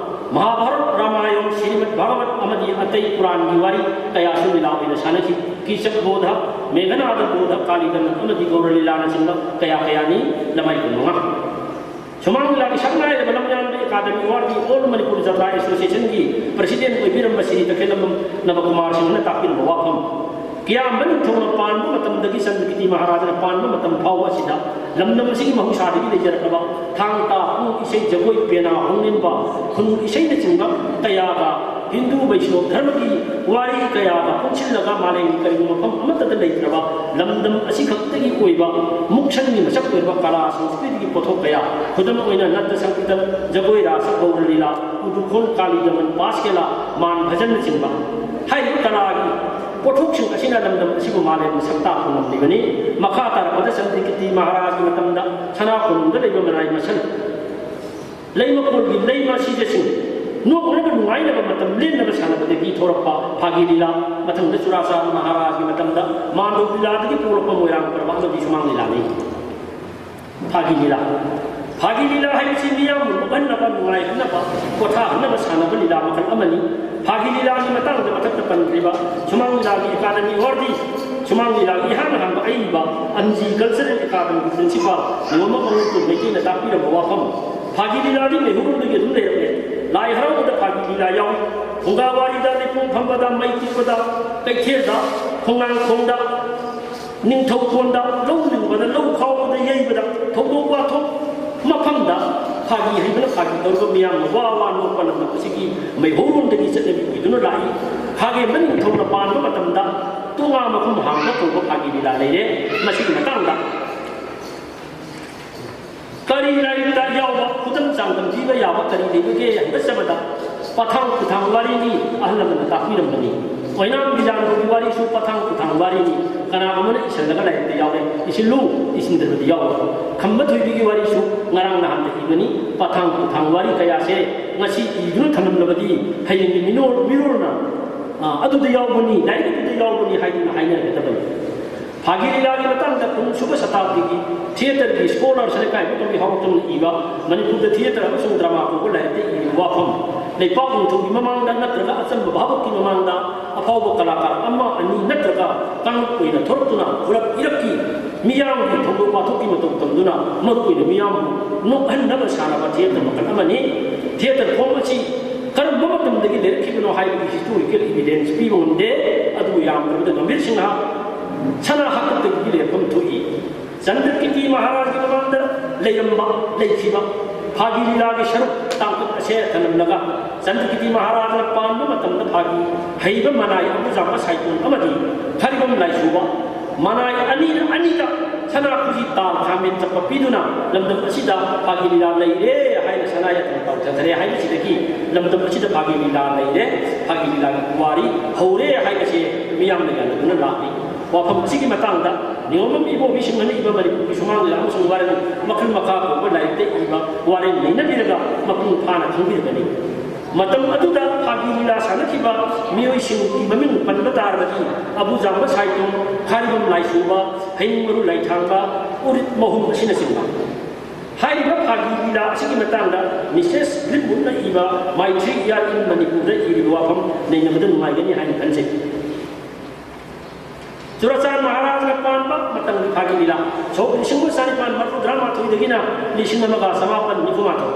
ꯃꯍꯥꯚꯥꯔꯠ, ꯔꯥꯃꯥꯌꯟ, ꯁ꯭ꯔꯤꯃꯗ ꯚꯥꯒꯕꯠ ꯑꯃꯗꯤ ꯑꯇꯩ ꯄꯨꯔꯥꯟꯒꯤ ꯋꯥꯔꯤ ꯀꯌꯥꯁꯨ ꯂꯤꯂꯥ ꯑꯣꯏꯅ ꯁꯥꯟꯅꯈꯤ꯫ ꯀꯤꯆꯛ ꯕꯣꯙ, ꯃꯦꯘꯅꯥꯗ ꯕꯣꯙ, ꯀꯥꯂꯤꯗꯃꯟ ꯑꯃꯗꯤ ꯒꯧꯔ ꯂꯤꯂꯥꯅꯆꯤꯡꯕ ꯀꯌꯥ ꯀꯌꯥꯅꯤ꯫ ꯂꯃꯥꯏ ꯀꯨꯟꯃꯉꯥ꯫ ꯁꯨꯃꯥꯡ ꯂꯤꯂꯥꯒꯤ ꯁꯛꯅꯥꯏꯔꯕ ꯂꯝꯌꯥꯟꯕ ꯑꯦꯀꯥꯗꯃꯤ ꯑꯦꯋꯥꯔꯗꯀꯤ ꯑꯣꯜ ꯃꯅꯤꯄꯨꯔ ꯖꯇ꯭ꯔꯥ ꯑꯦꯁꯣꯁꯤꯌꯦꯁꯟꯒꯤ ꯄ꯭ꯔꯁꯤꯗꯦꯟ ꯑꯣꯏꯕꯤꯔꯝꯕ ꯁ꯭ꯔꯤ ꯇꯈꯦꯜꯂꯝꯕꯝ ꯅꯕꯀꯨꯃꯥꯔ ꯁꯤꯡꯍꯅ ꯇꯥꯛꯄꯤꯔꯝꯕ ꯋꯥꯐꯝ, ꯀꯤꯌꯥꯝꯕ ꯅꯤꯡꯊꯧꯅ ꯄꯥꯟꯕ ꯃꯇꯝꯗꯒꯤ ꯆꯟꯗ꯭ꯔꯀꯤꯇꯤ ꯃꯍꯥꯔꯥꯖꯅ ꯄꯥꯟꯕ ꯃꯇꯝ ꯐꯥꯎꯕ ꯑꯁꯤꯗ ꯂꯝꯗꯝ ꯑꯁꯤꯒꯤ ꯃꯍꯧꯁꯥꯗꯒꯤ ꯂꯩꯖꯔꯛꯂꯕ ꯊꯥꯡ ꯇꯥ, ꯄꯨꯡ ꯏꯁꯩ, ꯖꯒꯣꯏ, ꯄꯦꯅꯥ, ꯍꯣꯡꯅꯤꯟꯕ, ꯈꯨꯅꯨ ꯏꯁꯩꯅꯆꯤꯡꯕ ꯀꯌꯥꯒ ꯍꯤꯟꯗꯨ ꯕꯩꯁꯅꯣꯞ ꯙꯔꯃꯒꯤ ꯋꯥꯔꯤ ꯀꯌꯥꯒ ꯄꯨꯟꯁꯤꯜꯂꯒ ꯃꯥꯂꯦꯝꯒꯤ ꯀꯔꯤꯒꯨꯝꯕ ꯃꯐꯝ ꯑꯃꯠꯇꯗ ꯂꯩꯇ꯭ꯔꯕ ꯂꯝꯗꯝ ꯑꯁꯤꯈꯛꯇꯒꯤ ꯑꯣꯏꯕ ꯃꯨꯛꯁꯟꯒꯤ ꯃꯁꯛ ꯑꯣꯏꯔꯕ ꯀꯂꯥ ꯁꯪꯁꯀ꯭ꯔꯤꯇꯤꯒꯤ ꯄꯣꯠꯊꯣꯛ ꯀꯌꯥ, ꯈꯨꯗꯝ ꯑꯣꯏꯅ ꯅꯠꯇ ꯁꯪꯒꯤꯇ, ꯖꯒꯣꯏ, ꯔꯥꯁ, ꯒꯧꯔ ꯂꯤꯂꯥ, ꯎꯗꯨꯈꯣꯜ, ꯀꯥꯂꯤ ꯗꯃꯟ, ꯄꯥꯁ ꯀꯦꯂꯥ, ꯃꯥꯟ ꯚꯖꯟꯅꯆꯤꯡꯕ ꯍꯥꯏꯔꯤꯕ ꯀꯂꯥꯒꯤ ꯄꯣꯠꯊꯣꯛꯁꯤꯡ ꯑꯁꯤꯅ ꯂꯝꯗꯝ ꯑꯁꯤꯕꯨ ꯃꯥꯂꯦꯝꯗ ꯁꯛ ꯇꯥꯛꯄ ꯉꯝꯂꯤꯕꯅꯤ꯫ ꯃꯈꯥ ꯇꯥꯔꯛꯄꯗ ꯆꯟꯗ꯭ꯔꯀꯤꯇꯤ ꯃꯍꯥꯔꯥꯖꯒꯤ ꯃꯇꯝꯗ ꯁꯅꯥ ꯀꯣꯅꯨꯡꯗ ꯂꯩꯕ ꯃꯅꯥꯏ ꯃꯁꯟ ꯂꯩꯃꯀꯣꯜꯒꯤ ꯂꯩꯃ ꯁꯤꯖꯁꯤꯡ ꯅꯣꯛꯅꯕ ꯅꯨꯡꯉꯥꯏꯅꯕ ꯃꯇꯝ ꯂꯦꯟꯅꯕ ꯁꯥꯟꯅꯕꯗꯒꯤ ꯊꯣꯔꯛꯄ ꯐꯥꯒꯤ ꯂꯤꯂꯥ, ꯃꯊꯪꯗ ꯆꯨꯔꯥꯆꯥꯟ ꯃꯍꯥꯔꯥꯖꯒꯤ ꯃꯇꯝꯗ ꯃꯥꯟꯗꯣꯞ ꯂꯤꯂꯥꯗꯒꯤ ꯄꯣꯛꯂꯛꯄ ꯃꯣꯏꯔꯥꯡ ꯄ꯭ꯔꯕ ꯑꯃꯗꯤ ꯁꯨꯃꯥꯡ ꯂꯤꯂꯥꯅꯤ꯫ ꯐꯥꯒꯤ ꯂꯤꯂꯥ꯫ ꯐꯥꯒꯤ ꯂꯤꯂꯥ ꯍꯥꯏꯕꯁꯤ ꯃꯤꯌꯥꯝꯕꯨ ꯅꯣꯛꯍꯟꯅꯕ, ꯅꯨꯡꯉꯥꯏꯍꯟꯅꯕ, ꯄꯣꯊꯥꯍꯟꯅꯕ ꯁꯥꯟꯅꯕ ꯂꯤꯂꯥ ꯃꯈꯜ ꯑꯃꯅꯤ꯫ ꯐꯥꯒꯤ ꯂꯤꯂꯥꯒꯤ ꯃꯇꯥꯡꯗ ꯃꯊꯛꯇ ꯄꯟꯈ꯭ꯔꯤꯕ ꯁꯨꯃꯥꯡ ꯂꯤꯂꯥꯒꯤ ꯑꯦꯀꯥꯗꯃꯤ ꯑꯦꯋꯥꯔꯗꯤ ꯁꯨꯃꯥꯡ ꯂꯤꯂꯥꯒꯤ ꯏꯍꯥꯟ ꯍꯥꯟꯕ ꯑꯏꯕ ꯑꯦꯝ ꯖꯤ ꯀꯜꯆꯔꯦꯜ ꯑꯦꯀꯥꯗꯃꯤꯒꯤ ꯄ꯭ꯔꯤꯟꯁꯤꯄꯥꯜ ꯅꯣꯡꯃ ꯃꯉꯨꯇꯨ ꯃꯩꯇꯩꯅ ꯇꯥꯛꯄꯤꯔꯝꯕ ꯋꯥꯐꯝ꯫ ꯐꯥꯒꯤ ꯂꯤꯂꯥꯗꯤ ꯃꯩꯍꯧꯔꯣꯝꯗꯒꯤ ꯑꯗꯨꯝ ꯂꯩꯔꯛꯂꯦ꯫ ꯂꯥꯏ ꯍꯔꯥꯎꯕꯗ ꯐꯥꯒꯤ ꯂꯤꯂꯥ ꯌꯥꯎꯏ꯫ ꯐꯨꯡꯒꯥ ꯋꯥꯔꯤꯗ, ꯂꯩꯄꯣꯡ ꯐꯝꯕꯗ, ꯃꯩ ꯇꯤꯛꯄꯗ, ꯀꯩꯊꯦꯜꯗ, ꯈꯣꯡꯅꯥꯡ ꯈꯣꯡꯗ, ꯅꯤꯡꯊꯧꯀꯣꯟꯗ, ꯂꯧ ꯂꯤꯡꯕꯗ, ꯂꯧ ꯈꯥꯎꯕꯗ, ꯌꯩꯕꯗ, ꯊꯧꯗꯣꯛ ꯋꯥꯊꯣꯛ ꯃꯐꯝꯗ ꯐꯥꯒꯤ ꯍꯩꯕꯅ ꯐꯥꯒꯤ ꯇꯧꯔꯒ ꯃꯤꯌꯥꯝꯅ ꯋꯥ ꯋꯥ ꯅꯣꯛꯄ ꯂꯝꯗꯝ ꯑꯁꯤꯒꯤ ꯃꯩꯍꯧꯔꯣꯟꯗꯒꯤ ꯆꯠꯅꯕꯤ ꯑꯣꯏꯗꯨꯅ ꯂꯥꯛꯏ꯫ ꯈꯥꯒꯦꯝꯕ ꯅꯤꯡꯊꯧꯅ ꯄꯥꯟꯕ ꯃꯇꯝꯗ ꯇꯨꯉꯥ ꯃꯈꯨꯝ ꯍꯥꯡꯕ ꯀꯧꯕ ꯐꯥꯒꯤ ꯂꯤꯂꯥ ꯂꯩꯔꯦ꯫ ꯃꯁꯤꯒꯤ ꯃꯇꯥꯡꯗ ꯀꯔꯤ ꯂꯥꯏꯔꯤꯛꯇ ꯌꯥꯎꯕ ꯈꯨꯗꯝ ꯆꯥꯡꯗꯝ ꯄꯤꯕ ꯌꯥꯕ ꯀꯔꯤ ꯂꯩꯕꯒꯦ ꯍꯪꯒꯠꯆꯕꯗ ꯄꯊꯥꯡ ꯄꯨꯊꯥꯡ ꯋꯥꯔꯤꯅꯤ ꯑꯍꯜ ꯂꯃꯟꯅ ꯇꯥꯛꯄꯤꯔꯝꯕꯅꯤ꯫ ꯑꯣꯏꯅꯥꯝ ꯕꯤꯖꯥꯟꯗꯨꯒꯤ ꯋꯥꯔꯤꯁꯨ ꯄꯊꯥꯡ ꯄꯨꯊꯥꯡ ꯋꯥꯔꯤꯅꯤ꯫ ꯀꯅꯥ ꯑꯃꯅ ꯏꯁꯜꯂꯒ ꯂꯥꯏꯔꯤꯛꯇ ꯌꯥꯎꯔꯦ, ꯏꯁꯤꯜꯂꯨ, ꯏꯁꯤꯟꯗꯕꯗꯤ ꯌꯥꯎꯔꯣꯏ꯫ ꯈꯝꯕ ꯊꯣꯏꯕꯤꯒꯤ ꯋꯥꯔꯤꯁꯨ ꯉꯔꯥꯡ ꯅꯍꯥꯟꯗ ꯏꯕꯅꯤ꯫ ꯄꯊꯥꯡ ꯄꯨꯊꯥꯡ ꯋꯥꯔꯤ ꯀꯌꯥꯁꯦ ꯉꯁꯤ ꯏꯗꯨꯅ ꯊꯝꯂꯝꯂꯕꯗꯤ ꯍꯌꯦꯡꯒꯤ ꯃꯤꯅꯣ-, ꯃꯤꯔꯣꯜꯅ, "ꯑ, ꯑꯗꯨꯗ ꯌꯥꯎꯕꯅꯤ, ꯂꯥꯏꯔꯤꯛ ꯑꯗꯨꯗ ꯌꯥꯎꯕꯅꯤ" ꯍꯥꯏꯗꯨꯅ ꯍꯥꯏꯅꯔꯒꯗꯕꯅꯤ꯫ ꯐꯥꯒꯤ ꯂꯤꯂꯥꯒꯤ ꯃꯇꯥꯡꯗ ꯀꯨꯟꯁꯨꯕ ꯁꯇꯥꯕꯗꯤꯒꯤ ꯊꯤꯌꯦꯇꯔꯒꯤ ꯁ꯭ꯀꯣꯂꯔ ꯁꯅꯀꯥꯏꯕ ꯀꯕꯤ ꯍꯥꯎꯇꯝꯅ ꯏꯕ ꯃꯅꯤꯄꯨꯔꯗ ꯊꯤꯌꯦꯇꯔ ꯑꯃꯁꯨꯡ ꯗ꯭ꯔꯃꯥ ꯀꯧꯕ ꯂꯥꯏꯔꯤꯛꯇ ꯏꯔꯤꯕ ꯋꯥꯐꯝ, ꯂꯩꯄꯥꯛ ꯅꯤꯡꯊꯧꯒꯤ ꯃꯃꯥꯡꯗ ꯅꯠꯇ꯭ꯔꯒ ꯑꯆꯝꯕ ꯚꯥꯕꯨꯛꯀꯤ ꯃꯃꯥꯡꯗ ꯑꯐꯥꯎꯕ ꯀꯂꯥꯀꯥꯔ ꯑꯃ, ꯑꯅꯤ ꯅꯠꯇ꯭ꯔꯒ ꯀꯥꯡꯂꯨꯞ ꯑꯣꯏꯅ ꯊꯣꯔꯛꯇꯨꯅ ꯄꯨꯂꯞ ꯏꯔꯛꯀꯤ ꯃꯤꯌꯥꯝꯒꯤ ꯊꯧꯗꯣꯛ ꯋꯥꯊꯣꯛꯀꯤ ꯃꯇꯧ ꯇꯝꯗꯨꯅ ꯃꯔꯨꯑꯣꯏꯅ ꯃꯤꯌꯥꯝꯕꯨ ꯅꯣꯛꯍꯟꯅꯕ ꯁꯥꯟꯅꯕ ꯊꯤꯌꯦꯇꯔ ꯃꯈꯜ ꯑꯃꯅꯤ꯫ ꯊꯤꯌꯦꯇꯔ ꯐꯣꯝ ꯑꯁꯤ ꯀꯔꯝꯕ ꯃꯇꯝꯗꯒꯤ ꯂꯩꯔꯛꯈꯤꯕꯅꯣ ꯍꯥꯏꯕꯒꯤ ꯍꯤꯁꯇꯣꯔꯤꯀꯦꯜ ꯏꯚꯤꯗꯦꯟꯁ ꯄꯤꯕ ꯉꯝꯗꯦ꯫ ꯑꯗꯨꯕꯨ ꯌꯥꯝꯗ꯭ꯔꯕꯗ ꯒꯝꯚꯤꯔ ꯁꯤꯡꯍ ꯁꯅꯥ ꯍꯥꯛꯇꯛꯇꯒꯤ ꯂꯩꯔꯛꯐꯝ ꯊꯣꯛꯏ꯫ ꯆꯟꯗ꯭ꯔꯀꯤꯇꯤ ꯃꯍꯥꯔꯥꯖꯒꯤ ꯃꯃꯥꯡꯗ ꯂꯩꯔꯝꯕ, ꯂꯩꯈꯤꯕ ꯐꯥꯒꯤ ꯂꯤꯂꯥꯒꯤ ꯁꯔꯨꯛ ꯇꯥꯡꯀꯛ ꯑꯁꯦ ꯊꯝꯂꯝꯂꯒ, ꯆꯟꯗ꯭ꯔꯀꯤꯇꯤ ꯃꯍꯥꯔꯥꯖꯅ ꯄꯥꯟꯕ ꯃꯇꯝꯗ ꯐꯥꯒꯤ ꯍꯩꯕ ꯃꯅꯥꯏ ꯑꯕꯨꯖꯥꯝꯕ ꯁꯥꯏꯇꯣꯟ ꯑꯃꯗꯤ ꯈꯔꯤꯕꯝ ꯂꯥꯏꯁꯨꯕ, ꯃꯅꯥꯏ ꯑꯅꯤꯅ ꯑꯅꯤꯗ ꯁꯅꯥ ꯈꯨꯖꯤ ꯇꯥꯜ ꯈꯥꯃꯦꯟ ꯆꯠꯄ ꯄꯤꯗꯨꯅ ꯂꯝꯗꯝ ꯑꯁꯤꯗ ꯐꯥꯒꯤ ꯂꯤꯂꯥ ꯂꯩꯔꯦ ꯍꯥꯏꯅ ꯁꯅꯥ ꯌꯥꯊꯪ ꯇꯧꯊꯈ꯭ꯔꯦ ꯍꯥꯏꯕꯁꯤꯗꯒꯤ ꯂꯝꯗꯝ ꯑꯁꯤꯗ ꯐꯥꯒꯤ ꯂꯤꯂꯥ ꯂꯩꯔꯦ, ꯐꯥꯒꯤ ꯂꯤꯂꯥꯒꯤ ꯄꯨꯋꯥꯔꯤ ꯍꯧꯔꯦ ꯍꯥꯏꯕꯁꯦ ꯃꯤꯌꯥꯝꯅ ꯌꯥꯅꯗꯨꯅ ꯂꯥꯛꯂꯤ꯫ ꯋꯥꯐꯝ ꯑꯁꯤꯒꯤ ꯃꯇꯥꯡꯗ ꯅꯤꯉꯣꯝꯕꯝ ꯏꯕꯣꯕꯤꯁꯤꯡꯅ ꯏꯕ ꯃꯅꯤꯄꯨꯔꯒꯤ ꯁꯨꯃꯥꯡ ꯂꯤꯂꯥ ꯑꯃꯁꯨꯡ ꯋꯥꯔꯦꯡ ꯃꯈꯜ ꯃꯈꯥ ꯀꯧꯕ ꯂꯥꯏꯔꯤꯛꯇ ꯏꯕ ꯋꯥꯔꯦꯡ ꯅꯩꯅꯕꯤꯔꯒ ꯃꯄꯨꯡ ꯐꯥꯅ ꯈꯪꯕꯤꯔꯒꯅꯤ꯫ ꯃꯇꯝ ꯑꯗꯨꯗ ꯐꯥꯒꯤ ꯂꯤꯂꯥ ꯁꯥꯟꯅꯈꯤꯕ ꯃꯤꯑꯣꯏꯁꯤꯡꯒꯤ ꯃꯃꯤꯡ ꯄꯟꯕ ꯇꯥꯔꯕꯗꯤ ꯑꯕꯨꯖꯥꯝꯕ ꯁꯥꯏꯇꯣꯝ, ꯈꯥꯔꯤꯕꯝ ꯂꯥꯏꯁꯨꯕ, ꯍꯌꯤꯡꯃꯔꯨ ꯂꯥꯏꯊꯥꯡꯕ, ꯎꯔꯤꯠ ꯃꯍꯨꯝ ꯑꯁꯤꯅꯆꯤꯡꯕ꯫ ꯍꯥꯏꯔꯤꯕ ꯐꯥꯒꯤ ꯂꯤꯂꯥ ꯑꯁꯤꯒꯤ ꯃꯇꯥꯡꯗ ꯃꯤꯁꯦꯁ ꯒ꯭ꯔꯤꯟꯋꯨꯗꯅ ꯏꯕ My Three Year in ꯃꯅꯤꯄꯨꯔꯗ ꯏꯔꯤꯕ ꯋꯥꯐꯝ ꯅꯩꯅꯕꯗ ꯅꯨꯡꯉꯥꯏꯒꯅꯤ ꯍꯥꯏꯅ ꯈꯟꯖꯩ꯫ ꯆꯨꯔꯥꯆꯥꯟ ꯃꯍꯥꯔꯥꯖꯅ ꯄꯥꯟꯕ ꯃꯇꯝꯒꯤ ꯐꯥꯒꯤ ꯂꯤꯂꯥ, ꯁꯣꯛ ꯂꯤꯁꯤꯡ ꯑꯃ ꯆꯥꯅꯤꯄꯥꯟ ꯃꯔꯤꯐꯨ ꯇꯔꯥꯃꯥꯊꯣꯏꯗꯒꯤꯅ ꯂꯤꯁꯤꯡ ꯑꯃꯒ ꯆꯃꯥꯄꯟ ꯅꯤꯐꯨ ꯃꯥꯊꯣꯏ꯫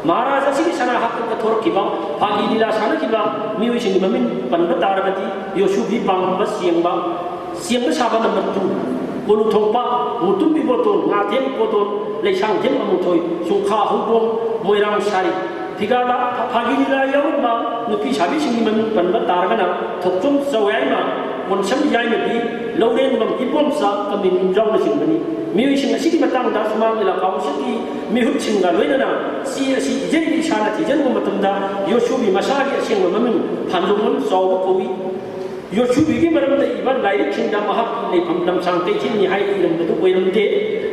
ꯃꯍꯥꯔꯥꯖ ꯑꯁꯤꯒꯤ ꯁꯅꯥ ꯍꯥꯛꯇꯛꯇ ꯊꯣꯔꯛꯈꯤꯕ ꯐꯥꯒꯤ ꯂꯤꯂꯥ ꯁꯥꯟꯅꯈꯤꯕ ꯃꯤꯑꯣꯏꯁꯤꯡꯒꯤ ꯃꯃꯤꯡ ꯄꯟꯕ ꯇꯥꯔꯕꯗꯤ, ꯌꯣꯁꯨꯕꯤ ꯄꯥꯝꯕ ꯆꯦꯡꯕ, ꯆꯦꯡꯕ ꯁꯥꯕ ꯅꯝꯕꯔ ꯇꯨ, ꯀꯣꯂꯨꯊꯣꯛꯄ, ꯃꯨꯇꯨꯝ ꯏꯕꯣꯇꯣꯟ, ꯉꯥꯊꯦꯝ ꯏꯕꯣꯇꯣꯟ, ꯂꯩꯁꯥꯡꯊꯦꯝ ꯑꯃꯨꯊꯣꯏ, ꯁꯨꯡꯈꯥ ꯍꯧꯗꯣꯡ, ꯃꯣꯏꯔꯥꯡ ꯁꯥꯔꯤ꯫ ꯐꯤꯒꯥꯗ ꯐꯥꯒꯤ ꯂꯤꯂꯥ ꯌꯥꯎꯔꯝꯕ ꯅꯨꯄꯤ ꯁꯥꯕꯤꯁꯤꯡꯒꯤ ꯃꯃꯤꯡ ꯄꯟꯕ ꯇꯥꯔꯒꯅ, ꯊꯣꯛꯆꯣꯝ ꯆꯧꯌꯥꯏꯃ, ꯀꯣꯟꯁꯝ ꯌꯥꯏꯃꯕꯤ, ꯂꯧꯔꯦꯟꯕꯝ ꯏꯕꯣꯝꯆꯥ, ꯀꯃꯤꯟ ꯌꯥꯎꯅꯆꯤꯡꯕꯅꯤ꯫ ꯃꯤꯑꯣꯏꯁꯤꯡ ꯑꯁꯤꯒꯤ ꯃꯇꯥꯡꯗ ꯁꯨꯃꯥꯡ ꯂꯤꯂꯥ ꯀꯥꯎꯟꯁꯤꯜꯒꯤ ꯃꯤꯍꯨꯠꯁꯤꯡꯒ ꯂꯣꯏꯅꯅ ꯆꯦ ꯑꯁꯤ ꯏꯖꯔꯤꯕꯤ ꯏꯁꯥꯅ ꯊꯤꯖꯤꯟꯕ ꯃꯇꯝꯗ, ꯌꯣꯁꯨꯕꯤ ꯃꯁꯥꯒꯤ ꯑꯁꯦꯡꯕ ꯃꯃꯤꯡ ꯐꯥꯟꯗꯣꯛꯂꯝ ꯆꯥꯎꯕ ꯀꯧꯏ꯫ ꯌꯣꯠꯁꯨꯕꯤꯒꯤ ꯃꯔꯝꯗ ꯏꯕ ꯂꯥꯏꯔꯤꯛꯁꯤꯡꯗ ꯃꯍꯥꯛꯀꯤ ꯂꯩꯐꯝ ꯂꯝꯁꯥꯡ ꯀꯩꯊꯦꯜꯅꯤ ꯍꯥꯏꯅ ꯏꯔꯝꯕꯗꯨ ꯑꯣꯏꯔꯝꯗꯦ꯫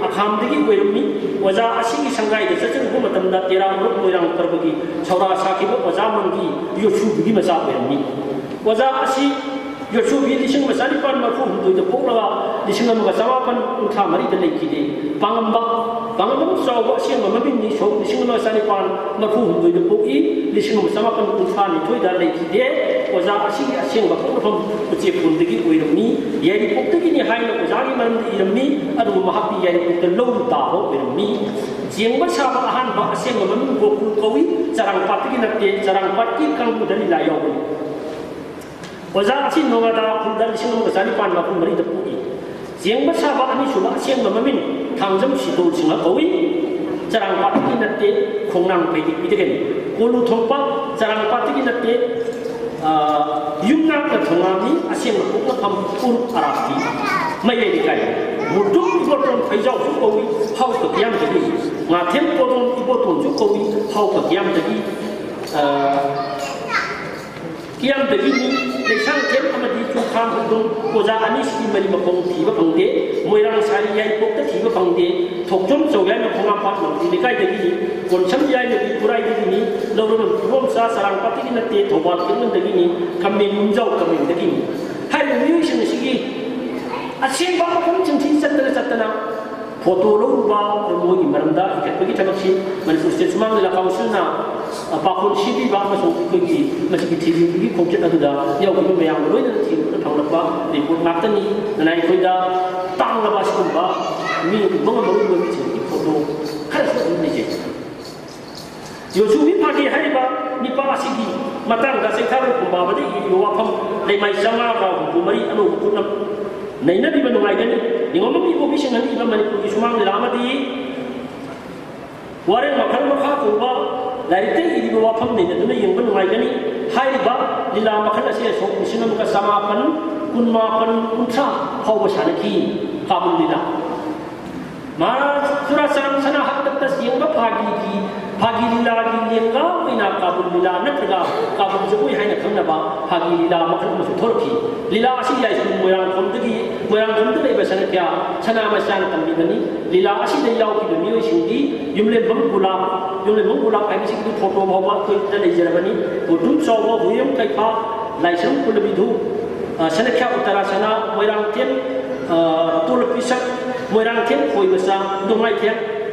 ꯑꯈꯥꯝꯗꯒꯤ ꯑꯣꯏꯔꯝꯃꯤ꯫ ꯑꯣꯖꯥ ꯑꯁꯤꯒꯤ ꯁꯪꯒꯥꯏꯗ ꯆꯠꯆꯔꯨꯕ ꯃꯇꯝꯗ ꯇꯦꯔꯥ ꯃꯔꯨꯞ ꯃꯣꯏꯔꯥꯡ ꯄꯔꯕꯒꯤ ꯁꯧꯔꯥ ꯁꯥꯈꯤꯕ ꯑꯣꯖꯥ ꯃꯪꯒꯤ ꯌꯣꯠꯁꯨꯕꯤꯒꯤ ꯃꯆꯥ ꯑꯣꯏꯔꯝꯃꯤ꯫ ꯑꯣꯖꯥ ꯑꯁꯤ ꯌꯣꯠꯁꯨꯕꯤ ꯂꯤꯁꯤꯡ ꯑꯃ ꯆꯥꯅꯤꯄꯥꯟ ꯃꯔꯐꯨ ꯍꯨꯝꯗꯣꯏꯗ ꯄꯣꯛꯂꯒ ꯂꯤꯁꯤꯡ ꯑꯃꯒ ꯆꯃꯥꯄꯟ ꯀꯨꯟꯊ꯭ꯔꯥ ꯃꯔꯤꯗ ꯂꯩꯈꯤꯗꯦ꯫ ꯄꯥꯉꯝꯕ, ꯄꯥꯉꯝꯕꯝ ꯆꯥꯎꯕ ꯑꯁꯦꯡꯕ ꯃꯃꯤꯡꯅꯤ꯫ ꯁꯣꯛ ꯂꯤꯁꯤꯡ ꯑꯃ ꯆꯥꯅꯤꯄꯥꯟ ꯃꯔꯐꯨ ꯍꯨꯝꯗꯣꯏꯗ ꯄꯣꯛꯏ, ꯂꯤꯁꯤꯡ ꯑꯃ ꯆꯃꯥꯄꯟ ꯀꯨꯟꯊ꯭ꯔꯥ ꯅꯤꯊꯣꯏꯗ ꯂꯩꯈꯤꯗꯦ꯫ ꯑꯣꯖꯥ ꯑꯁꯤꯒꯤ ꯑꯁꯦꯡꯕ ꯄꯣꯛꯅꯐꯝ ꯎꯆꯦꯛꯀꯣꯟꯗꯒꯤ ꯑꯣꯏꯔꯝꯃꯤ꯫ ꯌꯥꯏꯔꯤꯄꯣꯛꯇꯒꯤꯅꯤ ꯍꯥꯏꯅ ꯑꯣꯖꯥꯒꯤ ꯃꯔꯝꯗ ꯏꯔꯝꯃꯤ, ꯑꯗꯨꯕꯨ ꯃꯍꯥꯛꯇꯤ ꯌꯥꯏꯔꯤꯄꯣꯛꯇ ꯂꯧ ꯇꯥꯕ ꯑꯣꯏꯔꯝꯃꯤ꯫ ꯖꯦꯡꯕ ꯁꯥꯕ ꯑꯍꯥꯟꯕ ꯑꯁꯦꯡꯕ ꯃꯃꯤꯡ ꯒꯣꯀꯨꯜ ꯀꯧꯏ, ꯆꯔꯥꯡꯄꯥꯠꯇꯒꯤ ꯅꯠꯇꯦ, ꯆꯔꯥꯡꯄꯥꯠꯀꯤ ꯀꯥꯡꯕꯨꯗ ꯂꯤꯂꯥ ꯌꯥꯎꯕꯅꯤ꯫ ꯑꯣꯖꯥ ꯑꯁꯤ ꯅꯣꯉꯥꯗꯥ ꯈꯨꯜꯗ ꯂꯤꯁꯤꯡ ꯑꯃꯒ ꯆꯥꯅꯤꯄꯥꯟ ꯃꯔꯐꯨ ꯃꯔꯤꯗ ꯄꯣꯛꯏ꯫ ꯖꯦꯡꯕ ꯁꯥꯕ ꯑꯅꯤꯁꯨꯕ ꯑꯁꯦꯡꯕ ꯃꯃꯤꯡ ꯊꯥꯡꯖꯝ ꯁꯤꯗꯣꯜ ꯁꯤꯡꯍ ꯀꯧꯏ꯫ ꯆꯔꯥꯡꯄꯥꯠꯇꯒꯤ ꯅꯠꯇꯦ, ꯈꯣꯡꯅꯥꯡ ꯐꯩꯗꯤꯛꯄꯤꯗꯒꯤꯅꯤ꯫ ꯀꯣꯂꯨ ꯊꯣꯛꯄ ꯆꯔꯥꯡꯄꯥꯠꯇꯒꯤ ꯅꯠꯇꯦ, ꯑ, ꯌꯨꯝꯅꯥꯛꯅ ꯊꯣꯉꯥꯝꯃꯤ꯫ ꯑꯁꯦꯡꯕ ꯄꯣꯛꯅꯐꯝ ꯎꯔꯨꯞ ꯑꯔꯥꯞꯄꯤ, ꯃꯌꯥꯏ ꯂꯩꯀꯥꯏ꯫ ꯃꯨꯔꯇꯨꯝ ꯏꯕꯣꯇꯣꯟ ꯐꯩꯖꯥꯎꯁꯨ ꯀꯧꯏ, ꯍꯥꯎ ꯀꯀꯤꯌꯥꯝꯗꯒꯤ꯫ ꯉꯥꯊꯦꯝ ꯄꯣꯗꯣꯟ ꯏꯕꯣꯇꯣꯟꯁꯨ ꯀꯧꯏ, ꯍꯥꯎ ꯀꯀꯤꯌꯥꯝꯗꯒꯤ꯫ ꯑ, ꯀꯤꯌꯥꯝꯗꯒꯤꯅꯤ꯫ ꯂꯩꯁꯥꯡꯊꯦꯝ ꯑꯃꯗꯤ ꯆꯨꯡꯈꯥꯝ ꯍꯧꯗꯣꯡ ꯑꯣꯖꯥ ꯑꯅꯤꯁꯤꯒꯤ ꯃꯔꯤ ꯃꯈꯣꯡ ꯊꯤꯕ ꯐꯪꯗꯦ꯫ ꯃꯣꯏꯔꯥꯡ ꯁꯥꯔꯤ ꯌꯥꯏꯔꯤꯄꯣꯛꯇ ꯊꯤꯕ ꯐꯪꯗꯦ꯫ ꯊꯣꯛꯆꯣꯝ ꯆꯧꯌꯥꯏꯅ ꯈꯣꯡꯉꯥꯝꯄꯥꯠ ꯃꯥꯡꯖꯤ ꯂꯩꯀꯥꯏꯗꯒꯤꯅꯤ꯫ ꯀꯣꯟꯁꯝ ꯌꯥꯏꯅꯕꯤ ꯈꯨꯔꯥꯏꯗꯒꯤꯅꯤ꯫ ꯂꯧꯔꯝ ꯏꯕꯣꯝꯆꯥ ꯆꯔꯥꯡꯄꯥꯠꯇꯒꯤ ꯅꯠꯇꯦ, ꯊꯧꯕꯥꯜ ꯀꯦꯛꯅꯝꯗꯒꯤꯅꯤ꯫ ꯀꯝꯃꯦꯟ ꯌꯨꯝꯖꯥꯎ ꯀꯝꯃꯦꯟꯗꯒꯤꯅꯤ꯫ ꯍꯥꯏꯔꯤꯕ ꯃꯤꯑꯣꯏꯁꯤꯡ ꯑꯁꯤꯒꯤ ꯑꯁꯦꯡꯕ ꯃꯐꯝꯁꯤꯡꯁꯤ ꯆꯠꯇꯅ ꯆꯠꯇꯅ ꯐꯣꯇꯣ ꯂꯧꯔꯨꯕ, ꯃꯣꯏꯒꯤ ꯃꯔꯝꯗ ꯏꯈꯠꯄꯒꯤ ꯊꯕꯛꯁꯤ ꯃꯅꯤꯄꯨꯔ ꯁ꯭ꯇꯦꯠ ꯁꯨꯃꯥꯡ ꯂꯤꯂꯥ ꯀꯥꯎꯟꯁꯤꯜꯅ, ꯑ, ꯄꯥꯎꯈꯨꯝ ꯁꯤꯕꯤꯕ ꯑꯃꯁꯨꯡ ꯑꯩꯈꯣꯏꯒꯤ ꯃꯁꯤꯒꯤ ꯊꯤꯖꯤꯟꯕꯒꯤ ꯈꯣꯡꯆꯠ ꯑꯗꯨꯗ ꯌꯥꯎꯈꯤꯕ ꯃꯌꯥꯝꯒ ꯂꯣꯏꯅꯅ ꯊꯤꯗꯨꯅ ꯐꯪꯂꯛꯄ ꯔꯤꯄꯣꯔꯠ ꯉꯥꯛꯇꯅꯤ꯫ ꯑꯗꯨꯅ ꯑꯩꯈꯣꯏꯗ ꯇꯥꯡꯂꯕ ꯑꯁꯤꯒꯨꯝꯕ ꯃꯤ ꯎꯕ ꯉꯝꯃꯔꯣꯏꯗꯕ ꯃꯤꯁꯤꯡꯒꯤ ꯐꯣꯇꯣ ꯈꯔꯁꯨ ꯑꯗꯨꯝ ꯂꯩꯖꯩ꯫ ꯌꯣꯁꯨꯕꯤ ꯐꯥꯒꯤ ꯍꯥꯏꯔꯤꯕ ꯅꯤꯄꯥ ꯑꯁꯤꯒꯤ ꯃꯇꯥꯡꯗ ꯆꯩꯊꯥꯔꯣꯜ ꯈꯨꯝꯕꯥꯕꯗ ꯏꯔꯤꯕ ꯋꯥꯐꯝ ꯂꯩꯃꯥꯏ ꯆꯥꯝꯃꯉꯥꯒ ꯍꯨꯝꯐꯨ ꯃꯔꯤ ꯑꯅꯧꯕ ꯈꯨꯠꯅ ꯅꯩꯅꯕꯤꯕ ꯅꯨꯡꯉꯥꯏꯒꯅꯤ꯫ ꯅꯤꯉꯣꯝꯕꯝ ꯏꯕꯣꯕꯤ ꯁꯤꯡꯍꯅ ꯏꯕ ꯃꯅꯤꯄꯨꯔꯒꯤ ꯁꯨꯃꯥꯡ ꯂꯤꯂꯥ ꯑꯃꯗꯤ ꯋꯥꯔꯦꯡ ꯃꯈꯜ ꯃꯈꯥ ꯀꯧꯕ ꯂꯥꯏꯔꯤꯛꯇ ꯏꯔꯤꯕ ꯋꯥꯐꯝ ꯅꯩꯅꯗꯨꯅ ꯌꯦꯡꯕ ꯅꯨꯡꯉꯥꯏꯒꯅꯤ꯫ ꯍꯥꯏꯔꯤꯕ ꯂꯤꯂꯥ ꯃꯈꯜ ꯑꯁꯤ ꯑꯁꯣꯛ ꯂꯤꯁꯤꯡ ꯑꯃꯒ ꯆꯃꯥꯄꯟ ꯀꯨꯟꯃꯥꯄꯟ ꯀꯨꯟꯊ꯭ꯔꯥ ꯐꯥꯎꯕ ꯁꯥꯟꯅꯈꯤ꯫ ꯀꯥꯕꯨꯜ ꯂꯤꯂꯥ꯫ ꯃꯍꯥꯔꯥꯖ ꯆꯨꯔꯥꯆꯥꯟ ꯁꯅꯥ ꯍꯥꯛꯇꯛꯇ ꯌꯦꯡꯕ ꯐꯥꯒꯤꯒꯤ, ꯐꯥꯒꯤ ꯂꯤꯂꯥꯒꯤ ꯂꯦꯡꯒꯥ ꯑꯣꯏꯅ ꯀꯥꯕꯨꯜ ꯂꯤꯂꯥ ꯅꯠꯇ꯭ꯔꯒ ꯀꯥꯕꯨꯜ ꯖꯒꯣꯏ ꯍꯥꯏꯅ ꯈꯪꯅꯕ ꯐꯥꯒꯤ ꯂꯤꯂꯥ ꯃꯈꯜ ꯑꯃꯁꯨ ꯊꯣꯛꯂꯛꯈꯤ꯫ ꯂꯤꯂꯥ ꯑꯁꯤ ꯌꯥꯏꯁꯀꯨꯜ ꯃꯣꯏꯔꯥꯡꯈꯣꯝꯗꯒꯤ, ꯃꯣꯏꯔꯥꯡꯈꯣꯝꯗ ꯂꯩꯕ ꯁꯅꯥꯈ꯭ꯌꯥ ꯁꯅꯥꯃꯆꯥꯅ ꯇꯝꯕꯤꯕꯅꯤ꯫ ꯂꯤꯂꯥ ꯑꯁꯤꯗ ꯌꯥꯎꯈꯤꯕ ꯃꯤꯑꯣꯏꯁꯤꯡꯗꯤ ꯌꯨꯝꯂꯦꯝꯕꯝ ꯒꯨꯂꯥꯞ, ꯌꯨꯝꯂꯦꯝꯕꯝ ꯒꯨꯂꯥꯞ ꯍꯥꯏꯕꯁꯤꯒꯤ ꯐꯣꯇꯣ ꯐꯥꯎꯕ ꯑꯩꯈꯣꯏꯗ ꯂꯩꯖꯔꯕꯅꯤ꯫ ꯃꯨꯇꯨꯝ ꯆꯥꯎꯕ, ꯍꯨꯏꯔꯝ ꯀꯩꯐꯥ, ꯂꯥꯏꯁ꯭ꯔꯝ ꯀꯨꯂꯕꯤꯙꯨ, ꯑ, ꯁꯅꯥꯈ꯭ꯌꯥ ꯎꯠꯇꯔꯥꯁꯅꯥ, ꯃꯣꯏꯔꯥꯡꯊꯦꯝ, ꯑ, ꯇꯣꯂꯞꯄꯤꯁꯛ, ꯃꯣꯏꯔꯥꯡꯊꯦꯝ ꯈꯣꯏꯃꯆꯥ, ꯅꯣꯡꯃꯥꯏꯊꯦꯝ,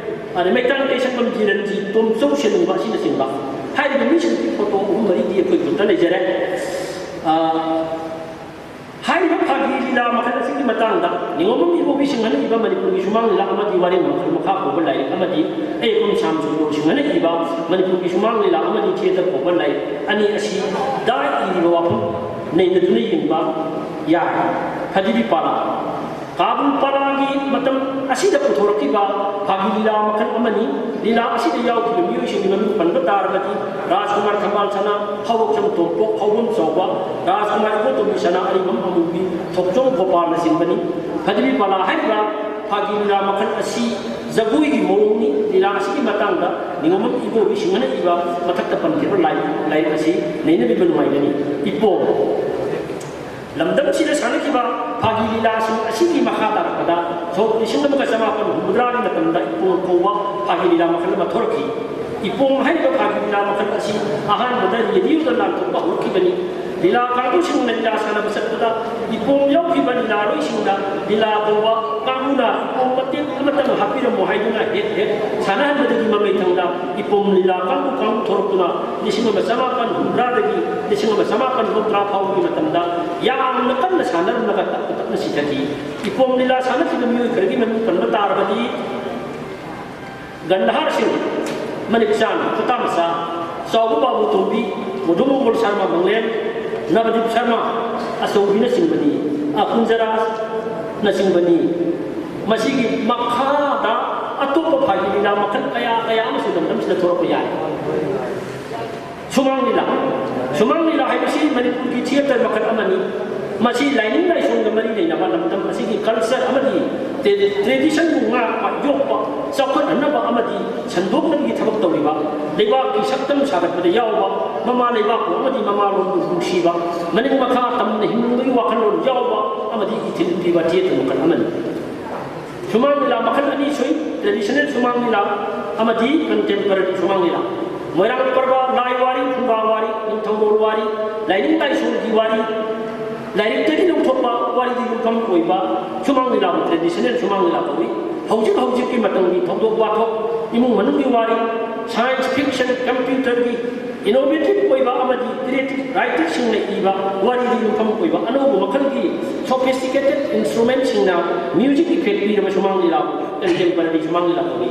ꯑꯗꯩ ꯃꯩꯇꯥꯟ ꯀꯩꯁꯛꯄꯝ ꯖꯤꯔꯟꯖꯤ, ꯇꯣꯝꯆꯧ ꯁꯦꯅꯨꯡꯕ ꯑꯁꯤꯅꯆꯤꯡꯕ꯫ ꯍꯥꯏꯔꯤꯕ ꯃꯤꯁꯤꯡꯒꯤ ꯐꯣꯇꯣ ꯑꯍꯨꯝ ꯃꯔꯤꯗꯤ ꯑꯩꯈꯣꯏ ꯈꯨꯠꯇ ꯂꯩꯖꯔꯦ꯫ ꯑ, ꯍꯥꯏꯔꯤꯕ ꯐꯥꯒꯤ ꯂꯤꯂꯥ ꯃꯈꯜ ꯑꯁꯤꯒꯤ ꯃꯇꯥꯡꯗ ꯅꯤꯉꯣꯝꯕꯝ ꯏꯕꯣꯕꯤ ꯁꯤꯡꯍꯅ ꯏꯕ ꯃꯅꯤꯄꯨꯔꯒꯤ ꯁꯨꯃꯥꯡ ꯂꯤꯂꯥ ꯑꯃꯗꯤ ꯋꯥꯔꯦꯡ ꯃꯈꯜ ꯃꯈꯥ ꯀꯧꯕ ꯂꯥꯏꯔꯤꯛ ꯑꯃꯗꯤ ꯑꯩꯈꯣꯝ ꯁꯥꯝ ꯁꯨꯟꯗꯣ ꯁꯤꯡꯍꯅ ꯏꯕ ꯃꯅꯤꯄꯨꯔꯒꯤ ꯁꯨꯃꯥꯡ ꯂꯤꯂꯥ ꯑꯃꯗꯤ ꯊꯤꯌꯦꯇꯔ ꯀꯧꯕ ꯂꯥꯏꯔꯤꯛ ꯑꯅꯤ ꯑꯁꯤꯗ ꯏꯔꯤꯕ ꯋꯥꯐꯝ ꯅꯩꯅꯗꯨꯅ ꯌꯦꯡꯕ ꯌꯥꯏ꯫ ꯐꯗꯤꯕꯤ ꯄꯥꯂꯥ꯫ ꯀꯥꯕꯨꯜ ꯄꯥꯂꯥꯒꯤ ꯃꯇꯝ ꯑꯁꯤꯗ ꯄꯨꯊꯣꯔꯛꯈꯤꯕ ꯐꯥꯒꯤ ꯂꯤꯂꯥ ꯃꯈꯜ ꯑꯃꯅꯤ꯫ ꯂꯤꯂꯥ ꯑꯁꯤꯗ ꯌꯥꯎꯈꯤꯕ ꯃꯤꯑꯣꯏꯁꯤꯡꯒꯤ ꯃꯃꯤꯡ ꯄꯟꯕ ꯇꯥꯔꯕꯗꯤ ꯔꯥꯖꯀꯨꯃꯥꯔ ꯊꯝꯕꯥꯜ ꯁꯅꯥ, ꯍꯥꯎꯕꯣꯛꯁꯝ ꯇꯣꯝꯄꯣꯛ, ꯍꯥꯎꯕꯝ ꯆꯥꯎꯕ, ꯔꯥꯖꯀꯨꯃꯥꯔ ꯏꯕꯣꯇꯣꯝꯕꯤ ꯁꯅꯥ, ꯑꯔꯤꯕꯝ ꯑꯃꯨꯕꯤ, ꯊꯣꯛꯆꯣꯝ ꯒꯣꯄꯥꯜꯅꯆꯤꯡꯕꯅꯤ꯫ ꯐꯗꯤꯕꯤ ꯄꯥꯂꯥ ꯍꯥꯏꯔꯤꯕ ꯐꯥꯒꯤ ꯂꯤꯂꯥ ꯃꯈꯜ ꯑꯁꯤ ꯖꯒꯣꯏꯒꯤ ꯃꯑꯣꯡꯅꯤ꯫ ꯂꯤꯂꯥ ꯑꯁꯤꯒꯤ ꯃꯇꯥꯡꯗ ꯅꯤꯉꯣꯝꯕꯝ ꯏꯕꯣꯕꯤ ꯁꯤꯡꯍꯅ ꯏꯕ ꯃꯊꯛꯇ ꯄꯟꯈꯤꯕ ꯂꯥꯏ-, ꯂꯥꯏꯔꯤꯛ ꯑꯁꯤ ꯅꯩꯅꯕꯤꯕ ꯅꯨꯡꯉꯥꯏꯒꯅꯤ꯫ ꯏꯄꯣꯝ꯫ ꯂꯝꯗꯝꯁꯤꯗ ꯁꯥꯟꯅꯈꯤꯕ ꯐꯥꯒꯤ ꯂꯤꯂꯥꯁꯤꯡ ꯑꯁꯤꯒꯤ ꯃꯈꯥ ꯇꯥꯔꯛꯄꯗ ꯁꯣꯛ ꯂꯤꯁꯤꯡ ꯑꯃꯒ ꯆꯃꯥꯄꯟ ꯍꯨꯝꯐꯨꯇꯔꯥꯒꯤ ꯃꯇꯝꯗ ꯏꯄꯣꯝ ꯀꯧꯕ ꯐꯥꯒꯤ ꯂꯤꯂꯥ ꯃꯈꯜ ꯑꯃ ꯊꯣꯔꯛꯈꯤ꯫ ꯏꯄꯣꯝ ꯍꯥꯏꯔꯤꯕ ꯐꯥꯒꯤ ꯂꯤꯂꯥ ꯃꯈꯜ ꯑꯁꯤ ꯑꯍꯥꯟꯕꯗ ꯔꯦꯗꯤꯑꯣꯗ ꯂꯥꯟꯊꯣꯛꯄ ꯍꯧꯔꯛꯈꯤꯕꯅꯤ꯫ ꯂꯤꯂꯥ ꯀꯥꯡꯕꯨꯁꯤꯡꯅ ꯂꯤꯂꯥ ꯁꯥꯟꯅꯕ ꯆꯠꯄꯗ ꯏꯄꯣꯝ ꯌꯥꯎꯈꯤꯕ ꯂꯤꯂꯥꯔꯣꯏꯁꯤꯡꯅ ꯂꯤꯂꯥ ꯀꯧꯕ ꯀꯥꯡꯕꯨꯅ ꯏꯄꯣꯝ ꯃꯇꯦꯛ ꯑꯃꯇꯪ ꯍꯥꯞꯄꯤꯔꯝꯃꯨ ꯍꯥꯏꯗꯨꯅ ꯍꯦꯛ ꯍꯦꯛ ꯁꯥꯟꯅꯍꯟꯕꯗꯒꯤ ꯃꯃꯩ ꯊꯪꯅ ꯏꯄꯣꯝ ꯂꯤꯂꯥ ꯀꯥꯡꯕꯨ ꯀꯥꯡꯕꯨ ꯊꯣꯔꯛꯇꯨꯅ ꯂꯤꯁꯤꯡ ꯑꯃ ꯆꯃꯥꯄꯟ ꯍꯨꯝꯐꯨꯇꯔꯥꯗꯒꯤ ꯂꯤꯁꯤꯡ ꯑꯃ ꯆꯃꯥꯄꯟ ꯃꯧꯗ꯭ꯔꯥ ꯐꯥꯎꯕꯒꯤ ꯃꯇꯝꯗ ꯌꯥꯝꯅ ꯀꯟꯅ ꯁꯥꯟꯅꯔꯝꯂꯒ ꯇꯞꯅ ꯇꯞꯅ ꯁꯤꯊꯈꯤ꯫ ꯏꯄꯣꯝ ꯂꯤꯂꯥ ꯁꯥꯟꯅꯈꯤꯕ ꯃꯤꯑꯣꯏ ꯈꯔꯒꯤ ꯃꯃꯤꯡ ꯄꯟꯕ ꯇꯥꯔꯕꯗꯤ, ꯒꯟꯙꯥꯔ ꯁꯤꯡ, ꯃꯅꯤꯛꯆꯥꯟ, ꯈꯨꯇꯥꯃꯆꯥ, ꯆꯥꯎꯕ ꯕꯥꯕꯨ ꯇꯣꯝꯕꯤ, ꯃꯣꯙꯨ ꯃꯣꯡꯒꯣꯜ ꯁꯔꯃ ꯃꯪꯂꯦꯝ, ꯅꯕꯗꯤꯞ ꯁꯔꯃ ꯑꯆꯧꯕꯤꯅꯆꯤꯡꯕꯅꯤ, ꯑ, ꯀꯨꯟꯖꯔꯥꯖꯅꯆꯤꯡꯕꯅꯤ꯫ ꯃꯁꯤꯒꯤ ꯃꯈꯥꯗ ꯑꯇꯣꯞꯄ ꯐꯥꯒꯤ ꯂꯤꯂꯥ ꯃꯈꯜ ꯀꯌꯥ ꯀꯌꯥ ꯑꯃꯁꯨ ꯂꯝꯗꯝꯁꯤꯗ ꯊꯣꯔꯛꯄ ꯌꯥꯏ꯫ ꯁꯨꯃꯥꯡ ꯂꯤꯂꯥ꯫ ꯁꯨꯃꯥꯡ ꯂꯤꯂꯥ ꯍꯥꯏꯕꯁꯤ ꯃꯅꯤꯄꯨꯔꯒꯤ ꯊꯤꯌꯦꯇꯔ ꯃꯈꯜ ꯑꯃꯅꯤ꯫ ꯃꯁꯤ ꯂꯥꯏꯅꯤꯡ ꯂꯥꯏꯁꯣꯟꯒ ꯃꯔꯤ ꯂꯩꯅꯕ ꯂꯝꯗꯝ ꯑꯁꯤꯒꯤ ꯀꯜꯆꯔ ꯑꯃꯗꯤ ꯇ꯭ꯔꯦꯗꯤꯁꯟꯕꯨ ꯉꯥꯛꯄ, ꯌꯣꯛꯄ, ꯆꯥꯎꯈꯠꯍꯟꯅꯕ ꯑꯃꯗꯤ ꯁꯟꯗꯣꯛꯅꯕꯒꯤ ꯊꯕꯛ ꯇꯧꯔꯤꯕ, ꯂꯩꯕꯥꯛꯀꯤ ꯁꯛꯇꯝ ꯁꯥꯒꯠꯄꯗ ꯌꯥꯎꯕ, ꯃꯃꯥ ꯂꯩꯕꯥꯛꯄꯨ ꯑꯃꯗꯤ ꯃꯃꯥꯂꯣꯟꯕꯨ ꯅꯨꯡꯁꯤꯕ, ꯃꯅꯤꯡ ꯃꯈꯥ ꯇꯝꯅ ꯍꯤꯡꯅꯤꯡꯕꯒꯤ ꯋꯥꯈꯜꯂꯣꯟ ꯌꯥꯎꯕ ꯑꯃꯗꯤ ꯏꯊꯤꯜ ꯄꯤꯕ ꯊꯤꯌꯦꯇꯔ ꯃꯈꯜ ꯑꯃꯅꯤ꯫ ꯁꯨꯃꯥꯡ ꯂꯤꯂꯥ ꯃꯈꯜ ꯑꯅꯤ ꯁꯨꯏ: ꯇ꯭ꯔꯦꯗꯤꯁꯅꯦꯜ ꯁꯨꯃꯥꯡ ꯂꯤꯂꯥ ꯑꯃꯗꯤ ꯀꯟꯇꯦꯝꯄꯔꯔꯤ ꯁꯨꯃꯥꯡ ꯂꯤꯂꯥ꯫ ꯃꯣꯏꯔꯥꯡ ꯄꯔꯕ, ꯂꯥꯏ ꯋꯥꯔꯤ, ꯐꯨꯡꯒꯥ ꯋꯥꯔꯤ, ꯅꯤꯡꯊꯧꯔꯣꯜ ꯋꯥꯔꯤ, ꯂꯥꯏꯅꯤꯡ ꯂꯥꯏꯁꯣꯜꯒꯤ ꯋꯥꯔꯤ, ꯂꯥꯏꯔꯤꯛꯇꯒꯤ ꯂꯧꯊꯣꯛꯄ ꯋꯥꯔꯤꯗ ꯌꯨꯝꯐꯝ ꯑꯣꯏꯕ ꯁꯨꯃꯥꯡ ꯂꯤꯂꯥꯕꯨ ꯇ꯭ꯔꯦꯗꯤꯁꯅꯦꯜ ꯁꯨꯃꯥꯡ ꯂꯤꯂꯥ ꯀꯧꯏ꯫ ꯍꯧꯖꯤꯛ ꯍꯧꯖꯤꯛꯀꯤ ꯃꯇꯝꯒꯤ ꯊꯧꯗꯣꯛ ꯋꯥꯊꯣꯛ, ꯏꯃꯨꯡ ꯃꯅꯨꯡꯒꯤ ꯋꯥꯔꯤ, ꯁꯥꯏꯟꯁ ꯐꯤꯛꯁꯟ, ꯀꯝꯄ꯭ꯌꯨꯇꯔꯒꯤ ꯏꯅꯣꯚꯦꯇꯤꯚ ꯑꯣꯏꯕ ꯑꯃꯗꯤ ꯀ꯭ꯔꯤꯌꯦꯇꯤꯚ ꯔꯥꯏꯇꯔꯁꯤꯡꯅ ꯏꯕ ꯋꯥꯔꯤꯗ ꯌꯨꯝꯐꯝ ꯑꯣꯏꯕ ꯑꯅꯧꯕ ꯃꯈꯜꯒꯤ ꯁꯣꯐꯤꯁꯇꯤꯀꯦꯇꯦꯗ ꯏꯟꯁꯇ꯭ꯔꯨꯃꯦꯟꯁꯤꯡꯅ ꯃ꯭ꯌꯨꯖꯤꯛ ꯏꯐꯦꯛ ꯄꯤꯔꯕ ꯁꯨꯃꯥꯡ ꯂꯤꯂꯥꯕꯨ ꯀꯟꯇꯦꯝꯄꯔꯔꯤ ꯁꯨꯃꯥꯡ ꯂꯤꯂꯥ ꯀꯧꯏ꯫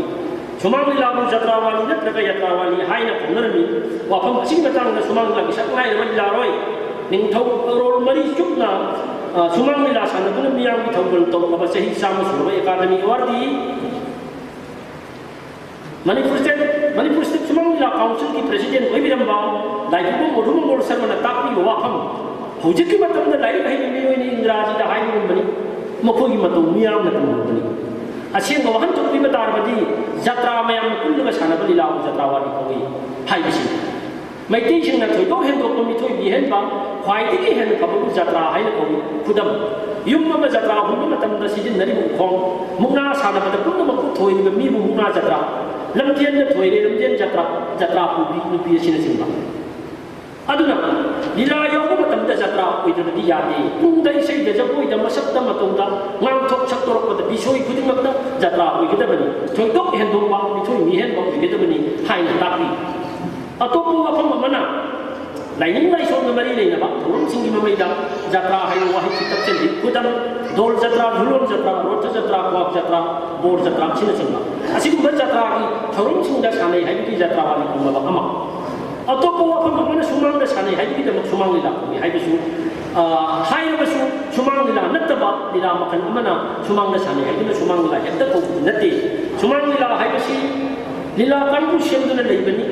ꯁꯨꯃꯥꯡ ꯂꯤꯂꯥꯕꯨ ꯖꯇ꯭ꯔꯥ ꯋꯥꯔꯤ ꯅꯠꯇ꯭ꯔꯒ ꯌꯥꯇ꯭ꯔꯥ ꯋꯥꯔꯤ ꯍꯥꯏꯅ ꯈꯪꯅꯔꯝꯃꯤ꯫ ꯋꯥꯐꯝ ꯑꯁꯤꯒꯤ ꯃꯇꯥꯡꯗ ꯁꯨꯃꯥꯡ ꯂꯤꯂꯥꯒꯤ ꯁꯛꯅꯥꯏꯔꯕ ꯂꯤꯂꯥꯔꯣꯏ ꯅꯤꯡꯊꯧ ꯀꯔꯣꯜ ꯃꯔꯤ ꯆꯨꯞꯅ, ꯑ, ꯁꯨꯃꯥꯡ ꯂꯤꯂꯥ ꯁꯥꯟꯅꯗꯨꯅ ꯃꯤꯌꯥꯝꯒꯤ ꯊꯧꯒꯜ ꯇꯧꯔꯛꯂꯕ ꯆꯍꯤ ꯆꯥꯝꯃ ꯁꯨꯔꯕ ꯑꯦꯀꯥꯗꯃꯤ ꯑꯦꯋꯥꯔꯗꯤ, ꯃꯅꯤꯄꯨꯔ ꯁ꯭ꯇꯦꯠ, ꯃꯅꯤꯄꯨꯔ ꯁ꯭ꯇꯦꯠ ꯁꯨꯃꯥꯡ ꯂꯤꯂꯥ ꯀꯥꯎꯟꯁꯤꯜꯒꯤ ꯄ꯭ꯔꯦꯁꯤꯗꯦꯟꯠ ꯑꯣꯏꯕꯤꯔꯝꯕ ꯂꯥꯏꯄꯨꯕꯝ ꯃꯣꯙꯨꯃꯪꯒꯣꯜ ꯁꯔꯃꯅ ꯇꯥꯛꯄꯤꯕ ꯋꯥꯐꯝ, ꯍꯧꯖꯤꯛꯀꯤ ꯃꯇꯝꯗ ꯂꯥꯏꯔꯤꯛ ꯍꯩꯕ ꯃꯤꯑꯣꯏꯅ ꯏꯪꯒ꯭ꯔꯥꯖꯤꯗ ꯍꯥꯏꯕꯒꯨꯝꯕꯅꯤ, ꯃꯈꯣꯏꯒꯤ ꯃꯇꯧ ꯃꯤꯌꯥꯝꯅ ꯇꯝꯍꯧꯕꯅꯤ꯫ ꯑꯁꯦꯡꯕ ꯋꯥꯍꯟꯊꯣꯛ ꯄꯤꯕ ꯇꯥꯔꯕꯗꯤ, ꯖꯇ꯭ꯔꯥ ꯃꯌꯥꯝꯅ ꯄꯨꯜꯂꯒ ꯁꯥꯟꯅꯕ ꯂꯤꯂꯥꯕꯨ ꯖꯇ꯭ꯔꯥ ꯋꯥꯔꯤ ꯀꯧꯏ ꯍꯥꯏꯕꯁꯤꯅꯤ꯫ ꯃꯩꯇꯩꯁꯤꯡꯅ ꯊꯣꯏꯗꯣꯛ ꯍꯦꯟꯗꯣꯛꯄ ꯃꯤꯊꯣꯏ ꯃꯤꯍꯦꯟꯕ, ꯈ꯭ꯋꯥꯏꯗꯒꯤ ꯍꯦꯟꯅ ꯐꯕꯕꯨ ꯖꯇ꯭ꯔꯥ ꯍꯥꯏꯅ ꯀꯧꯏ꯫ ꯈꯨꯗꯝ, ꯌꯨꯝ ꯑꯃ ꯖꯇ꯭ꯔꯥ ꯍꯨꯟꯕ ꯃꯇꯝꯗ ꯁꯤꯖꯤꯟꯅꯔꯤꯕ ꯎꯈꯣꯡ, ꯃꯨꯛꯅꯥ ꯁꯥꯟꯅꯕꯗ ꯄꯨꯝꯅꯃꯛꯄꯨ ꯊꯣꯏꯔꯤꯕ ꯃꯤꯕꯨ ꯃꯨꯛꯅꯥ ꯖꯇ꯭ꯔꯥ, ꯂꯝꯖꯦꯟꯗ ꯊꯣꯏꯔꯦ ꯂꯝꯖꯦꯟ ꯖꯇ꯭ꯔꯥ, ꯖꯇ꯭ꯔꯥ ꯄꯨꯕꯤ ꯅꯨꯄꯤ ꯑꯁꯤꯅꯆꯤꯡꯕ꯫ ꯑꯗꯨꯅ ꯂꯤꯂꯥ ꯌꯥꯎꯕ ꯃꯇꯝꯗ ꯖꯇ꯭ꯔꯥ ꯑꯣꯏꯗꯕꯗꯤ ꯌꯥꯗꯦ꯫ ꯄꯨꯡꯗ, ꯏꯁꯩꯗ, ꯖꯒꯣꯏꯗ, ꯃꯁꯛꯇ, ꯃꯇꯧꯗ, ꯉꯥꯡꯊꯣꯛ ꯁꯛꯇꯣꯔꯛꯄꯗ ꯕꯤꯁꯣꯏ ꯈꯨꯗꯤꯡꯃꯛꯇ ꯖꯇ꯭ꯔꯥ ꯑꯣꯏꯒꯗꯕꯅꯤ, ꯊꯣꯏꯗꯣꯛ ꯍꯦꯟꯗꯣꯛꯄ ꯃꯤꯊꯣꯏ ꯃꯤꯍꯦꯟꯕ ꯑꯣꯏꯒꯗꯕꯅꯤ ꯍꯥꯏꯅ ꯇꯥꯛꯄꯤ꯫ ꯑꯇꯣꯞꯄ ꯋꯥꯐꯝ ꯑꯃꯅ, ꯂꯥꯏꯅꯤꯡ ꯂꯥꯏꯁꯣꯟꯒ ꯃꯔꯤ ꯂꯩꯅꯕ ꯊꯧꯔꯝꯁꯤꯡꯒꯤ ꯃꯃꯩꯗ ꯖꯇ꯭ꯔꯥ ꯍꯥꯏꯕ ꯋꯥꯍꯩꯁꯤ ꯇꯞꯁꯤꯜꯂꯤ꯫ ꯈꯨꯗꯝ, ꯗꯣꯜ ꯖꯇ꯭ꯔꯥ, ꯙꯨꯂꯣꯟ ꯖꯇ꯭ꯔꯥ, ꯔꯣꯊ ꯖꯇ꯭ꯔꯥ, ꯀ꯭ꯋꯥꯛ ꯖꯇ꯭ꯔꯥ, ꯕꯣꯔ ꯖꯇ꯭ꯔꯥ ꯑꯁꯤꯅꯆꯤꯡꯕ꯫ ꯑꯁꯤꯒꯨꯝꯕ ꯖꯇ꯭ꯔꯥꯒꯤ ꯊꯧꯔꯝꯁꯤꯡꯗ ꯁꯥꯟꯅꯩ ꯍꯥꯏꯕꯒꯤ ꯖꯇ꯭ꯔꯥ ꯋꯥꯔꯤ ꯀꯧꯅꯕ ꯑꯃ꯫ ꯑꯇꯣꯞꯄ ꯋꯥꯐꯝ ꯑꯃꯅ ꯁꯨꯃꯥꯡꯗ ꯁꯥꯟꯅꯩ ꯍꯥꯏꯕꯒꯤꯗꯃꯛ ꯁꯨꯃꯥꯡ ꯂꯤꯂꯥ ꯀꯧꯏ ꯍꯥꯏꯕꯁꯨ, ꯑ, ꯍꯥꯏꯔꯕꯁꯨ ꯁꯨꯃꯥꯡ ꯂꯤꯂꯥ ꯅꯠꯇꯕ ꯂꯤꯂꯥ ꯃꯈꯜ ꯑꯃꯅ ꯁꯨꯃꯥꯡꯗ ꯁꯥꯟꯅꯩ ꯍꯥꯏꯗꯨꯅ ꯁꯨꯃꯥꯡ ꯂꯤꯂꯥ ꯍꯦꯛꯇ ꯀꯧꯕꯗꯤ ꯅꯠꯇꯦ꯫ ꯁꯨꯃꯥꯡ ꯂꯤꯂꯥ ꯍꯥꯏꯕꯁꯤ ꯂꯤꯂꯥ ꯀꯥꯡꯕꯨ ꯁꯦꯝꯗꯨꯅ ꯂꯩꯕꯅꯤ꯫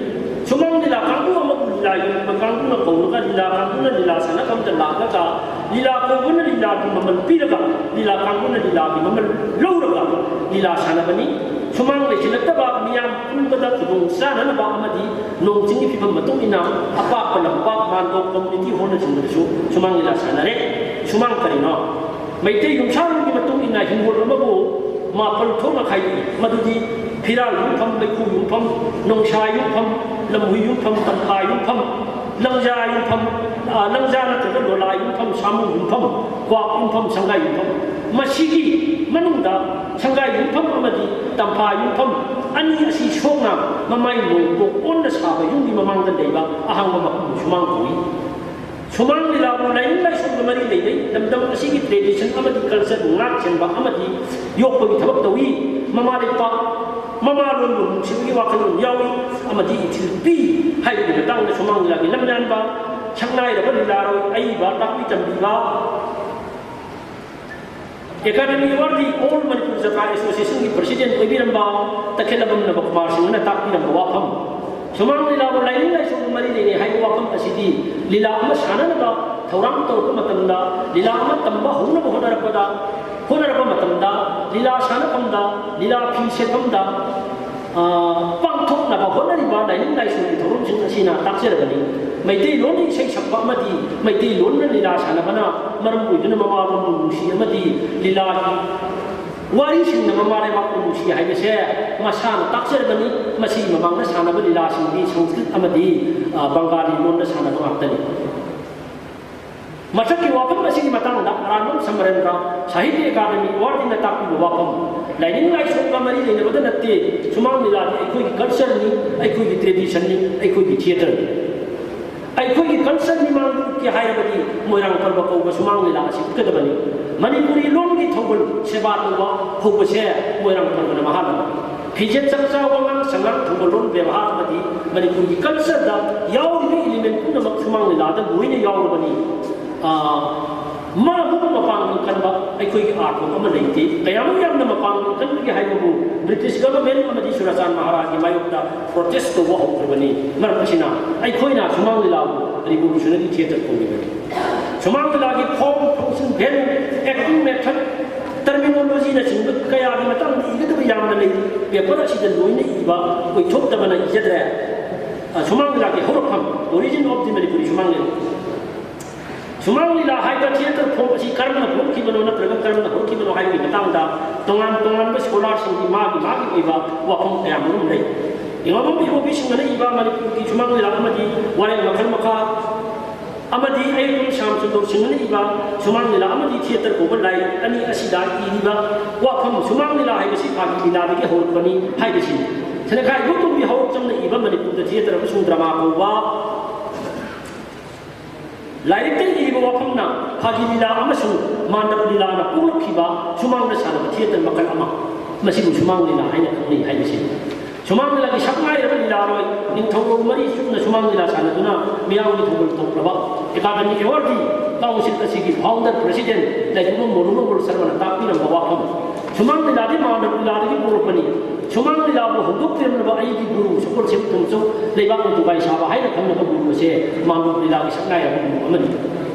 ꯁꯨꯃꯥꯡ ꯂꯤꯂꯥ ꯀꯥꯡꯕꯨ ꯑꯃꯕꯨ ꯂꯤꯂꯥ ꯌꯦꯡꯕ ꯀꯥꯡꯕꯨꯅ ꯀꯧꯔꯒ, ꯂꯤꯂꯥ ꯀꯥꯡꯕꯨꯅ ꯂꯤꯂꯥ ꯁꯥꯟꯅꯐꯝꯗ ꯂꯥꯛꯂꯒ, ꯂꯤꯂꯥ ꯀꯧꯕꯅ ꯂꯤꯂꯥꯒꯤ ꯃꯃꯜ ꯄꯤꯔꯒ, ꯂꯤꯂꯥ ꯀꯥꯡꯕꯨꯅ ꯂꯤꯂꯥꯒꯤ ꯃꯃꯜ ꯂꯧꯔꯒ ꯂꯤꯂꯥ ꯁꯥꯟꯅꯕꯅꯤ꯫ ꯁꯨꯃꯥꯡ ꯂꯩꯁꯤꯜꯂꯛꯇꯕ ꯃꯤꯌꯥꯝ ꯄꯨꯟꯕꯗ ꯈꯨꯗꯣꯡ ꯆꯥꯅꯅꯕ ꯑꯃꯗꯤ ꯅꯣꯡ ꯆꯤꯡꯒꯤ ꯐꯤꯕꯝ ꯃꯇꯨꯡ ꯏꯟꯅ ꯑꯄꯥꯛꯄ ꯂꯝꯄꯥꯛ, ꯃꯥꯟꯗꯣꯞ, ꯀꯝꯃ꯭ꯌꯨꯅꯤꯇꯤ ꯍꯣꯜꯅꯆꯤꯡꯕꯗꯁꯨ ꯁꯨꯃꯥꯡ ꯂꯤꯂꯥ ꯁꯥꯟꯅꯔꯦ꯫ ꯁꯨꯃꯥꯡ ꯀꯔꯤꯅꯣ? ꯃꯩꯇꯩ ꯌꯨꯝꯁꯥꯡꯒꯤ ꯃꯇꯨꯡ ꯏꯟꯅ ꯍꯤꯡꯒꯣꯜ ꯑꯃꯕꯨ ꯃꯥꯄꯜ ꯊꯣꯛꯅ ꯈꯥꯏꯗꯣꯛꯏ꯫ ꯃꯗꯨꯗꯤ ꯐꯤꯔꯥꯜ ꯌꯨꯝꯐꯝ, ꯂꯩꯈꯨ ꯌꯨꯝꯐꯝ, ꯅꯣꯡꯁꯥ ꯌꯨꯝꯐꯝ, ꯂꯝꯍꯨꯏ ꯌꯨꯝꯐꯝ, ꯇꯝꯐꯥ ꯌꯨꯝꯐꯝ, ꯂꯪꯖꯥ ꯌꯨꯝꯐꯝ, ꯑ, ꯂꯪꯖꯥ ꯅꯠꯇ꯭ꯔꯒ ꯂꯣꯂꯥ ꯌꯨꯝꯐꯝ, ꯁꯥꯃꯨ ꯌꯨꯝꯐꯝ, ꯀ꯭ꯋꯥꯛ ꯌꯨꯝꯐꯝ, ꯁꯪꯒꯥꯏ ꯌꯨꯝꯐꯝ꯫ ꯃꯁꯤꯒꯤ ꯃꯅꯨꯡꯗ ꯁꯪꯒꯥꯏ ꯌꯨꯝꯐꯝ ꯑꯃꯗꯤ ꯇꯝꯐꯥ ꯌꯨꯝꯐꯝ ꯑꯅꯤ ꯑꯁꯤ ꯁꯣꯛꯅ ꯃꯃꯥꯏ ꯅꯣꯡꯄꯣꯛ ꯑꯣꯟꯅ ꯁꯥꯕ ꯌꯨꯝꯒꯤ ꯃꯃꯥꯡꯗ ꯂꯩꯕ ꯑꯍꯥꯡꯕ ꯃꯐꯝꯕꯨ ꯁꯨꯃꯥꯡ ꯀꯧꯏ꯫ ꯁꯨꯃꯥꯡ ꯂꯤꯂꯥꯕꯨ ꯂꯥꯏꯅꯤꯡ ꯂꯥꯏꯁꯣꯟꯒ ꯃꯔꯤ ꯂꯩꯅꯩ꯫ ꯂꯝꯗꯝ ꯑꯁꯤꯒꯤ ꯇ꯭ꯔꯦꯗꯤꯁꯟ ꯑꯃꯗꯤ ꯀꯜꯆꯔꯕꯨ ꯉꯥꯛ ꯁꯦꯟꯕ ꯑꯃꯗꯤ ꯌꯣꯛꯄꯒꯤ ꯊꯕꯛ ꯇꯧꯏ꯫ ꯃꯃꯥ ꯂꯩꯄꯥꯛ, ꯃꯃꯥ ꯂꯣꯟꯕꯨ ꯅꯨꯡꯁꯤꯕꯒꯤ ꯋꯥꯈꯜꯂꯣꯟ ꯌꯥꯎꯏ ꯑꯃꯗꯤ ꯏꯊꯤꯜ ꯄꯤ ꯍꯥꯏꯕꯒꯤ ꯃꯇꯥꯡꯗ ꯁꯨꯃꯥꯡ ꯂꯤꯂꯥꯒꯤ ꯂꯝꯌꯥꯟꯕ, ꯁꯛꯅꯥꯏꯔꯕ ꯂꯤꯂꯥꯔꯣꯏ, ꯑꯏꯕ, ꯇꯥꯛꯄꯤ ꯇꯝꯕꯤꯕ, ꯑꯦꯀꯥꯗꯦꯃꯤ ꯑꯦꯋꯥꯔꯗꯤ ꯑꯣꯜ ꯃꯅꯤꯄꯨꯔ ꯖꯇ꯭ꯔꯥ ꯑꯦꯁꯣꯁꯤꯌꯦꯁꯟꯒꯤ ꯄ꯭ꯔꯁꯤꯗꯦꯟꯠ ꯑꯣꯏꯕꯤꯔꯝꯕ ꯇꯈꯦꯜꯂꯝꯕꯝ ꯅꯕꯀꯨꯃꯥꯔ ꯁꯤꯡꯍꯅ ꯇꯥꯛꯄꯤꯔꯝꯕ ꯋꯥꯐꯝ, ꯁꯨꯃꯥꯡ ꯂꯤꯂꯥꯕꯨ ꯂꯥꯏꯅꯤꯡ ꯂꯥꯏꯁꯣꯟꯒ ꯃꯔꯤ ꯂꯩꯅꯩ ꯍꯥꯏꯕ ꯋꯥꯐꯝ ꯑꯁꯤꯗꯤ ꯂꯤꯂꯥ ꯑꯃ ꯁꯥꯟꯅꯅꯕ ꯊꯧꯔꯥꯡ ꯇꯧꯔꯛꯄ ꯃꯇꯝꯗ, ꯂꯤꯂꯥ ꯑꯃ ꯇꯝꯕ ꯍꯧꯅꯕ ꯍꯣꯠꯅꯔꯛꯄꯗ, ꯍꯣꯠꯅꯔꯛꯄ ꯃꯇꯝꯗ ꯂꯤꯂꯥ ꯁꯥꯟꯅꯐꯝꯗ, ꯂꯤꯂꯥ ꯐꯤ ꯁꯦꯠꯐꯝꯗ, ꯑ, ꯄꯥꯡꯊꯣꯛꯅꯕ ꯍꯣꯠꯅꯔꯤꯕ ꯂꯥꯏꯅꯤꯡ ꯂꯥꯏꯁꯣꯟꯒꯤ ꯊꯧꯔꯝꯁꯤꯡ ꯑꯁꯤꯅ ꯇꯥꯛꯆꯔꯕꯅꯤ꯫ ꯃꯩꯇꯩꯂꯣꯟꯅ ꯏꯁꯩ ꯁꯛꯄ ꯑꯃꯗꯤ ꯃꯩꯇꯩꯂꯣꯟꯅ ꯂꯤꯂꯥ ꯁꯥꯟꯅꯕꯅ ꯃꯔꯝ ꯑꯣꯏꯗꯨꯅ ꯃꯃꯥꯂꯣꯟꯕꯨ ꯅꯨꯡꯁꯤ ꯑꯃꯗꯤ ꯂꯤꯂꯥꯒꯤ ꯋꯥꯔꯤꯁꯤꯡꯅ ꯃꯃꯥ ꯂꯩꯕꯥꯛꯄꯨ ꯅꯨꯡꯁꯤ ꯍꯥꯏꯕꯁꯦ ꯃꯁꯥꯅ ꯇꯥꯛꯆꯔꯕꯅꯤ꯫ ꯃꯁꯤꯒꯤ ꯃꯃꯥꯡꯗ ꯁꯥꯟꯅꯕ ꯂꯤꯂꯥꯁꯤꯡꯗꯤ ꯁꯪꯁꯀ꯭ꯔꯤꯠ ꯑꯃꯗꯤ, ꯑ, ꯕꯪꯒꯥꯂꯤ ꯂꯣꯟꯗ ꯁꯥꯟꯅꯕ ꯉꯥꯛꯇꯅꯤ꯫ ꯃꯊꯛꯀꯤ ꯋꯥꯐꯝ ꯑꯁꯤꯒꯤ ꯃꯇꯥꯡꯗ ꯑꯔꯥꯟꯕꯝ ꯁꯃꯔꯦꯟꯗ꯭ꯔ ꯁꯥꯍꯤꯇ꯭ꯌ ꯑꯦꯀꯥꯗꯃꯤ ꯑꯦꯋꯥꯔꯗꯅ ꯇꯥꯛꯄꯤꯕ ꯋꯥꯐꯝ, ꯂꯥꯏꯅꯤꯡ ꯂꯥꯏꯁꯣꯟꯒ ꯃꯔꯤ ꯂꯩꯅꯕꯗ ꯅꯠꯇꯦ꯫ ꯁꯨꯃꯥꯡ ꯂꯤꯂꯥꯗꯤ ꯑꯩꯈꯣꯏꯒꯤ ꯀꯜꯆꯔꯅꯤ, ꯑꯩꯈꯣꯏꯒꯤ ꯇ꯭ꯔꯦꯗꯤꯁꯟꯅꯤ, ꯑꯩꯈꯣꯏꯒꯤ ꯊꯤꯌꯦꯇꯔꯅꯤ꯫ ꯑꯩꯈꯣꯏꯒꯤ ꯀꯜꯆꯔ ꯃꯤꯃꯥꯡꯗ ꯎꯠꯀꯦ ꯍꯥꯏꯔꯕꯗꯤ ꯃꯣꯏꯔꯥꯡ ꯄꯔꯕ ꯀꯧꯕ ꯁꯨꯃꯥꯡ ꯂꯤꯂꯥ ꯑꯁꯤ ꯎꯠꯀꯗꯕꯅꯤ꯫ ꯃꯅꯤꯄꯨꯔꯤ ꯂꯣꯟꯒꯤ ꯊꯧꯒꯜ ꯁꯦꯕꯥ ꯇꯧꯕ ꯍꯧꯕꯁꯦ ꯃꯣꯏꯔꯥꯡ ꯄꯔꯕꯅ ꯃꯍꯥ ꯂꯝꯕꯅꯤ꯫ ꯐꯤꯖꯦꯠ ꯆꯥꯛꯆꯥ ꯋꯥꯉꯥꯡ ꯁꯉꯥꯡ ꯊꯧꯒꯜꯂꯣꯟ ꯕꯦꯕꯥꯔ ꯑꯃꯗꯤ ꯃꯅꯤꯄꯨꯔꯒꯤ ꯀꯜꯆꯔꯗ ꯌꯥꯎꯔꯤꯕ ꯏꯂꯤꯃꯦꯟ ꯄꯨꯝꯅꯃꯛ ꯁꯨꯃꯥꯡ ꯂꯤꯂꯥꯗ ꯂꯣꯏꯅ ꯌꯥꯎꯔꯕꯅꯤ꯫ ꯑꯥ, ꯃꯥꯃꯨꯛ ꯃꯄꯥꯡꯒꯜ ꯀꯟꯕ ꯑꯩꯈꯣꯏꯒꯤ art form ꯑꯃ ꯂꯩꯇꯦ꯫ ꯀꯌꯥꯃꯨꯛ ꯌꯥꯝꯅ ꯃꯄꯥꯡꯒꯜ ꯀꯟꯕꯒꯦ ꯍꯥꯏꯕꯕꯨ ꯕ꯭ꯔꯤꯇꯤꯁ ꯒꯚꯔꯟꯃꯦꯟꯠ ꯑꯃꯗꯤ ꯁꯨꯔꯆꯥꯟ ꯃꯍꯥꯔꯥꯖꯒꯤ ꯃꯥꯌꯣꯛꯇ ꯄ꯭ꯔꯣꯇꯦꯁ ꯇꯧꯕ ꯍꯧꯈ꯭ꯔꯕꯅꯤ꯫ ꯃꯔꯝ ꯑꯁꯤꯅ ꯑꯩꯈꯣꯏꯅ ꯁꯨꯃꯥꯡ ꯂꯤꯂꯥꯕꯨ revolutionary theatre ꯀꯧꯔꯤꯕꯅꯤ꯫ ꯁꯨꯃꯥꯡ ꯂꯤꯂꯥꯒꯤ form, function, venue, acting method, terminologyꯅꯆꯤꯡꯕ ꯀꯌꯥꯒꯤ ꯃꯇꯥꯡꯗ ꯏꯒꯗꯕ ꯌꯥꯝꯅ ꯂꯩ꯫ Paper ꯑꯁꯤꯗ ꯂꯣꯏꯅ ꯏꯕ ꯑꯣꯏꯊꯣꯛꯇꯕꯅ ꯏꯖꯗ꯭ꯔꯦ꯫ ꯑ, ꯁꯨꯃꯥꯡ ꯂꯤꯂꯥꯒꯤ ꯍꯧꯔꯛꯐꯝ, origin of the Manipuri ꯁꯨꯃꯥꯡ ꯂꯤꯂꯥ꯫ ꯁꯨꯃꯥꯡ ꯂꯤꯂꯥ ꯍꯥꯏꯕ theatre form ꯑꯁꯤ ꯀꯔꯝꯅ ꯍꯧꯔꯛꯈꯤꯕꯅꯣ ꯅꯠꯇ꯭ꯔꯒ ꯀꯔꯝꯅ ꯍꯧꯔꯛꯈꯤꯕꯅꯣ ꯍꯥꯏꯕꯒꯤ ꯃꯇꯥꯡꯗ ꯇꯣꯉꯥꯟ ꯇꯣꯉꯥꯟꯕ scholarꯁꯤꯡꯒꯤ ꯃꯥꯒꯤ ꯃꯥꯒꯤ ꯑꯣꯏꯕ ꯋꯥꯐꯝ ꯀꯌꯥ ꯃꯔꯨꯝ ꯂꯩ꯫ ꯏꯃꯥꯕꯣꯝ ꯏꯕꯣꯕꯤꯁꯤꯡꯅ ꯏꯕ ꯃꯅꯤꯄꯨꯔꯒꯤ ꯁꯨꯃꯥꯡ ꯂꯤꯂꯥ ꯑꯃꯗꯤ ꯋꯥꯔꯦꯡ ꯃꯈꯜ ꯃꯈꯥ ꯑꯃꯗꯤ ꯑꯩꯕꯨꯜ ꯁ꯭ꯌꯥꯝꯁꯨꯟꯗꯔ ꯁꯤꯡꯍꯅ ꯏꯕ ꯁꯨꯃꯥꯡ ꯂꯤꯂꯥ ꯑꯃꯗꯤ theatre ꯀꯧꯕ ꯂꯥꯏꯔꯤꯛ ꯑꯅꯤ ꯑꯁꯤꯗ ꯏꯔꯤꯕ ꯋꯥꯐꯝ ꯁꯨꯃꯥꯡ ꯂꯤꯂꯥ ꯍꯥꯏꯕꯁꯤ ꯐꯥꯒꯤ ꯂꯤꯂꯥꯗꯒꯤ ꯍꯧꯔꯛꯄꯅꯤ ꯍꯥꯏꯕꯁꯤꯅꯤ꯫ ꯁꯦꯅꯦꯈꯥ ꯏꯕꯣꯇꯣꯝꯕꯤ ꯍꯧꯔꯛꯆꯝꯅ ꯏꯕ ꯃꯅꯤꯄꯨꯔꯗ theatre ꯑꯃꯁꯨꯡ drama ꯀꯧꯕ ꯂꯥꯏꯔꯤꯛꯇ ꯏꯔꯤꯕ ꯋꯥꯐꯝꯅ ꯐꯥꯒꯤ ꯂꯤꯂꯥ ꯑꯃꯁꯨꯡ ꯃꯥꯟꯗꯞ ꯂꯤꯂꯥꯅ ꯄꯣꯛꯂꯛꯈꯤꯕ ꯁꯨꯃꯥꯡꯗ ꯁꯥꯟꯅꯕ theatre ꯃꯈꯜ ꯑꯃ, ꯃꯁꯤꯕꯨ ꯁꯨꯃꯥꯡ ꯂꯤꯂꯥ ꯍꯥꯏꯅ ꯈꯪꯅꯩ ꯍꯥꯏꯕꯁꯤꯅꯤ꯫ ꯁꯨꯃꯥꯡ ꯂꯤꯂꯥꯒꯤ ꯁꯛꯅꯥꯏꯔꯕ ꯂꯤꯂꯥꯔꯣꯏ ꯅꯤꯡꯊꯧꯔꯣꯜ ꯃꯔꯤ ꯆꯨꯞꯅ ꯁꯨꯃꯥꯡ ꯂꯤꯂꯥ ꯁꯥꯟꯅꯗꯨꯅ ꯃꯤꯌꯥꯝꯒꯤ ꯊꯧꯒꯜ ꯇꯧꯔꯕ Academy Awardꯀꯤ council ꯑꯁꯤꯒꯤ founder president ꯂꯩꯄꯨꯡꯕꯝ ꯃꯣꯅꯨ ꯃꯪꯒꯣꯜ ꯁꯔꯃꯅ ꯇꯥꯛꯄꯤꯔꯝꯕ ꯋꯥꯐꯝ, ꯁꯨꯃꯥꯡ ꯂꯤꯂꯥꯗꯤ ꯃꯥꯟꯗꯞ ꯂꯤꯂꯥꯗꯒꯤ ꯄꯣꯛꯂꯛꯄꯅꯤ꯫ ꯁꯨꯃꯥꯡ ꯂꯤꯂꯥꯕꯨ ꯍꯧꯗꯣꯛꯄꯤꯔꯝꯂꯕ ꯑꯩꯒꯤ ꯒꯨꯔꯨ ꯁꯒꯣꯜꯁꯦꯝ ꯇꯣꯝꯆꯧ ꯂꯩꯕꯥꯛꯅ ꯊꯨꯒꯥꯏ ꯁꯥꯕ ꯍꯥꯏꯅ ꯈꯪꯅꯕ ꯒꯨꯔꯨ ꯑꯁꯦ ꯃꯥꯟꯗꯣꯞ ꯂꯤꯂꯥꯒꯤ ꯁꯛꯅꯥꯏꯔꯕ ꯒꯨꯔꯨ ꯑꯃꯅꯤ꯫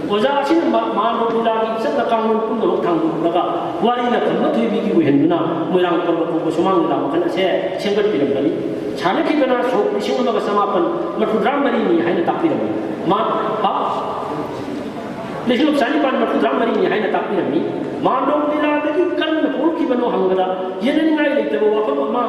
ꯑꯣꯖꯥ ꯑꯁꯤꯅ ꯃꯥ-, ꯃꯥꯟꯗꯣꯞ ꯂꯤꯂꯥꯒꯤ ꯆꯠꯅ ꯀꯥꯡꯂꯣꯟ ꯄꯨꯝꯅꯃꯛ ꯊꯥꯡꯗꯣꯛꯂꯒ ꯋꯥꯔꯤꯅ ꯈꯝꯕ ꯊꯣꯏꯕꯤꯒꯤ ꯑꯣꯏꯍꯟꯗꯨꯅ ꯃꯣꯏꯔꯥꯡ ꯄꯔꯕ ꯀꯧꯕ ꯁꯨꯃꯥꯡ ꯂꯤꯂꯥ ꯃꯈꯜ ꯑꯁꯦ ꯁꯦꯝꯒꯠꯄꯤꯔꯝꯕꯅꯤ꯫ ꯁꯥꯟꯅꯈꯤꯕꯅ ꯁꯣꯛ ꯂꯤꯁꯤꯡ ꯑꯃꯒ ꯆꯃꯥꯄꯟ ꯃꯔꯐꯨꯇꯔꯥ ꯃꯔꯤꯅꯤ ꯍꯥꯏꯅ ꯇꯥꯛꯄꯤꯔꯝꯃꯤ꯫ ꯃꯥ-, ꯍꯥ? ꯂꯤꯁꯤꯡ ꯑꯃ ꯆꯅꯤꯄꯥꯟ ꯃꯔꯐꯨꯇꯔꯥ ꯃꯔꯤꯅꯤ ꯍꯥꯏꯅ ꯇꯥꯛꯄꯤꯔꯝꯃꯤ꯫ ꯃꯥꯟꯗꯣꯞ ꯂꯤꯂꯥꯗꯒꯤ ꯀꯔꯝꯅ ꯄꯣꯛꯈꯤꯕꯅꯣ ꯍꯪꯕꯗ ꯌꯦꯠꯅꯅꯤꯡꯉꯥꯏ ꯂꯩꯇꯕ ꯋꯥꯐꯝ ꯑꯃ,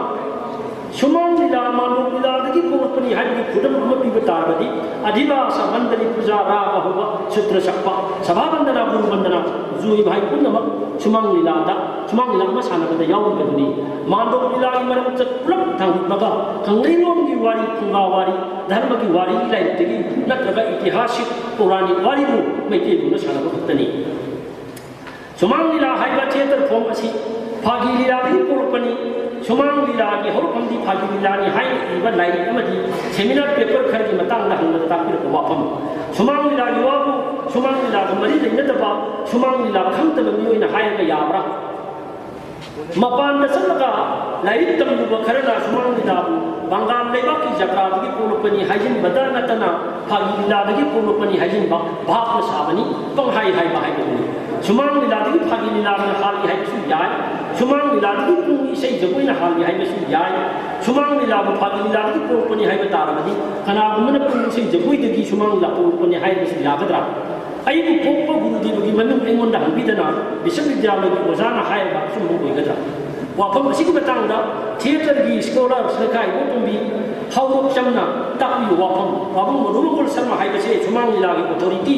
ꯁꯨꯃꯥꯡ ꯂꯤꯂꯥ ꯃꯥꯟꯗꯣꯞ ꯂꯤꯂꯥꯗꯒꯤ ꯄꯣꯛꯂꯛꯄꯅꯤ ꯍꯥꯏꯕꯒꯤ ꯈꯨꯗꯝ ꯑꯃ ꯄꯤꯕ ꯇꯥꯔꯕꯗꯤ, ꯑꯙꯤꯕꯥꯁ ꯃꯟꯗꯂꯤ ꯄꯨꯖꯥ ꯔꯥꯒ ꯍꯧꯕ ꯁꯨꯇ꯭ꯔ ꯁꯛꯄ ꯁꯚꯥ ꯕꯟꯗꯅꯥ, ꯒꯨꯔꯨ ꯕꯟꯗꯅꯥ, ꯖꯨꯏ ꯚꯥꯏ ꯄꯨꯝꯅꯃꯛ ꯁꯨꯃꯥꯡ ꯂꯤꯂꯥꯗ, ꯁꯨꯃꯥꯡ ꯂꯤꯂꯥ ꯑꯃ ꯁꯥꯟꯅꯕꯗ ꯌꯥꯎꯔꯤꯕꯗꯨꯅꯤ꯫ ꯃꯥꯟꯗꯣꯞ ꯂꯤꯂꯥꯒꯤ ꯃꯔꯝꯆꯠ ꯄꯨꯂꯞ ꯊꯥꯡꯒꯠꯄꯒ ꯀꯪꯂꯩꯔꯣꯟꯒꯤ ꯋꯥꯔꯤ, ꯐꯨꯡꯒꯥ ꯋꯥꯔꯤ, ꯙꯔꯃꯒꯤ ꯋꯥꯔꯤ ꯂꯥꯏꯔꯤꯛꯇꯒꯤ ꯅꯠꯇ꯭ꯔꯒ ꯏꯇꯤꯍꯥꯁꯤꯛ ꯄꯧꯔꯥꯅꯤꯛ ꯋꯥꯔꯤꯕꯨ ꯃꯩꯇꯩꯂꯣꯟꯗ ꯁꯥꯟꯅꯕ ꯈꯛꯇꯅꯤ꯫ ꯁꯨꯃꯥꯡ ꯂꯤꯂꯥ ꯍꯥꯏꯕ theatre form ꯑꯁꯤ ꯐꯥꯒꯤ ꯂꯤꯂꯥꯗꯒꯤ ꯄꯣꯛꯂꯛꯄꯅꯤ꯫ ꯁꯨꯃꯥꯡ ꯂꯤꯂꯥꯒꯤ ꯍꯧꯔꯛꯐꯝꯗꯤ ꯐꯥꯒꯤ ꯂꯤꯂꯥꯅꯤ ꯍꯥꯏꯅ ꯏꯕ ꯂꯥꯏꯔꯤꯛ ꯑꯃꯗꯤ seminar paper ꯈꯔꯒꯤ ꯃꯇꯥꯡꯗ ꯍꯪꯕꯗ ꯇꯥꯛꯄꯤꯔꯛꯄ ꯋꯥꯐꯝ꯫ ꯁꯨꯃꯥꯡ ꯂꯤꯂꯥꯒꯤ ꯋꯥꯕꯨ ꯁꯨꯃꯥꯡ ꯂꯤꯂꯥꯒ ꯃꯔꯤ ꯂꯩꯅꯗꯕ ꯁꯨꯃꯥꯡ ꯂꯤꯂꯥ ꯈꯪꯗꯕ ꯃꯤꯑꯣꯏꯅ ꯍꯥꯏꯔꯒ ꯌꯥꯕ꯭ꯔꯥ? ꯃꯄꯥꯟꯗ ꯆꯠꯂꯒ ꯂꯥꯏꯔꯤꯛ ꯇꯝꯂꯨꯕ ꯈꯔꯅ ꯁꯨꯃꯥꯡ ꯂꯤꯂꯥꯕꯨ ꯕꯪꯒꯥꯜ ꯂꯩꯕꯥꯛꯀꯤ ꯖꯇ꯭ꯔꯥꯗꯒꯤ ꯄꯣꯛꯂꯛꯄꯅꯤ ꯍꯥꯏꯖꯤꯟꯕꯗ ꯅꯠꯇꯅ ꯐꯥꯒꯤ ꯂꯤꯂꯥꯗꯒꯤ ꯄꯣꯛꯂꯛꯄꯅꯤ ꯍꯥꯏꯖꯤꯟꯕ ꯚꯥꯞꯅ ꯁꯥꯕꯅꯤ, ꯄꯪꯍꯥꯏ ꯍꯥꯏꯕ ꯍꯥꯏꯕꯗꯨꯅꯤ꯫ ꯁꯨꯃꯥꯡ ꯂꯤꯂꯥꯗꯒꯤ ꯐꯥꯒꯤ ꯂꯤꯂꯥꯅ ꯍꯥꯜꯂꯤ ꯍꯥꯏꯕꯁꯨ ꯌꯥꯏ, ꯁꯨꯃꯥꯡ ꯂꯤꯂꯥꯗꯒꯤ ꯄꯨꯡ ꯏꯁꯩ ꯖꯒꯣꯏꯅ ꯍꯥꯜꯂꯤ ꯍꯥꯏꯕꯁꯨ ꯌꯥꯏ꯫ ꯁꯨꯃꯥꯡ ꯂꯤꯂꯥꯕꯨ ꯐꯥꯒꯤ ꯂꯤꯂꯥꯗꯒꯤ ꯄꯣꯛꯂꯛꯄꯅꯤ ꯍꯥꯏꯕ ꯇꯥꯔꯕꯗꯤ ꯀꯅꯥꯒꯨꯝꯕꯅ ꯄꯨꯡ ꯏꯁꯩ ꯖꯒꯣꯏꯗꯒꯤ ꯁꯨꯃꯥꯡ ꯂꯤꯂꯥ ꯄꯣꯛꯂꯛꯄꯅꯤ ꯍꯥꯏꯕꯁꯨ ꯌꯥꯒꯗ꯭ꯔꯥ? ꯑꯩꯕꯨ ꯄꯣꯛꯄ ꯒꯨꯔꯨꯗꯦꯕꯒꯤ ꯃꯃꯤꯡ ꯑꯩꯉꯣꯟꯗ ꯍꯪꯕꯤꯗꯅ ꯕꯤꯁ꯭ꯋꯕꯤꯗ꯭ꯌꯥꯂꯌꯒꯤ ꯑꯣꯖꯥꯅ ꯍꯥꯏꯔꯕ ꯑꯆꯨꯝꯕ ꯑꯣꯏꯒꯗ꯭ꯔꯥ? ꯋꯥꯐꯝ ꯑꯁꯤꯒꯤ ꯃꯇꯥꯡꯗ ꯊꯤꯌꯦꯇꯔꯒꯤ ꯁ꯭ꯀꯣꯂꯔ ꯁꯤꯅꯈꯥ ꯏꯕꯣꯇꯣꯝꯕꯤ ꯍꯥꯎꯅꯣꯛꯆꯝꯅ ꯇꯥꯛꯄꯤꯕ ꯋꯥꯐꯝ, ꯄꯥꯕꯨꯡ ꯃꯅꯨ ꯃꯪꯒꯣꯜ ꯁꯔꯃ ꯍꯥꯏꯕꯁꯦ ꯁꯨꯃꯥꯡ ꯂꯤꯂꯥꯒꯤ ꯑꯣꯊꯣꯔꯤꯇꯤ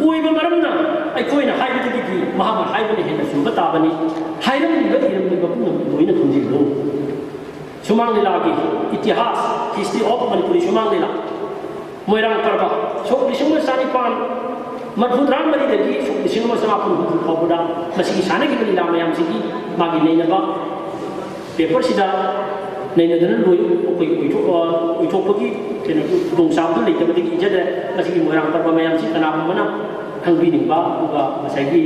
ꯑꯣꯏꯕ ꯃꯔꯝꯅ ꯑꯩꯈꯣꯏꯅ ꯍꯥꯏꯕꯗꯒꯤꯗꯤ ꯃꯍꯥꯛꯅ ꯍꯥꯏꯕꯅ ꯍꯦꯟꯅ ꯆꯨꯝꯕ ꯇꯥꯕꯅꯤ꯫ ꯍꯥꯏꯔꯝꯂꯤꯕ ꯏꯔꯝꯂꯤꯕ ꯄꯨꯝꯅꯃꯛ ꯂꯣꯏꯅ ꯈꯪꯖꯤꯜꯂꯨ꯫ ꯁꯨꯃꯥꯡ ꯂꯤꯂꯥꯒꯤ ꯏꯇꯤꯍꯥꯁ, history of ꯃꯅꯤꯄꯨꯔꯤ ꯁꯨꯃꯥꯡ ꯂꯤꯂꯥ꯫ ꯃꯣꯏꯔꯥꯡ ꯄꯔꯕ ꯁꯣꯛ ꯂꯤꯁꯤꯡ ꯑꯃ ꯆꯅꯤꯄꯥꯟ ꯃꯔꯐꯨꯇꯔꯥ ꯃꯔꯤꯗꯒꯤ ꯁꯣꯛ ꯂꯤꯁꯤꯡ ꯑꯃ ꯆꯃꯥꯄꯟ ꯍꯨꯝꯐꯨ ꯐꯥꯎꯕꯗ ꯃꯁꯤꯒꯤ ꯁꯥꯟꯅꯈꯤꯕ ꯂꯤꯂꯥ ꯃꯌꯥꯝꯁꯤꯒꯤ ꯃꯥꯒꯤ ꯅꯩꯅꯕ ꯄꯦꯄꯔꯁꯤꯗ ꯅꯩꯅꯗꯨꯅ ꯂꯣꯏ-, ꯑꯩꯈꯣꯏ ꯑꯣꯏꯊꯣꯛ-, ꯑ, ꯑꯣꯏꯊꯣꯛꯄꯒꯤ ꯀꯩꯅꯣ ꯈꯨꯗꯣꯡꯆꯥꯕꯗꯨ ꯂꯩꯇꯕꯗꯒꯤ ꯏꯖꯗ꯭ꯔꯦ꯫ ꯃꯁꯤꯒꯤ ꯃꯣꯏꯔꯥꯡ ꯄꯔꯕ ꯃꯌꯥꯝꯁꯤ ꯀꯅꯥꯒꯨꯝꯕꯅ ꯈꯪꯕꯤꯅꯤꯡꯕ, ꯑꯗꯨꯒ ꯉꯁꯥꯏꯒꯤ,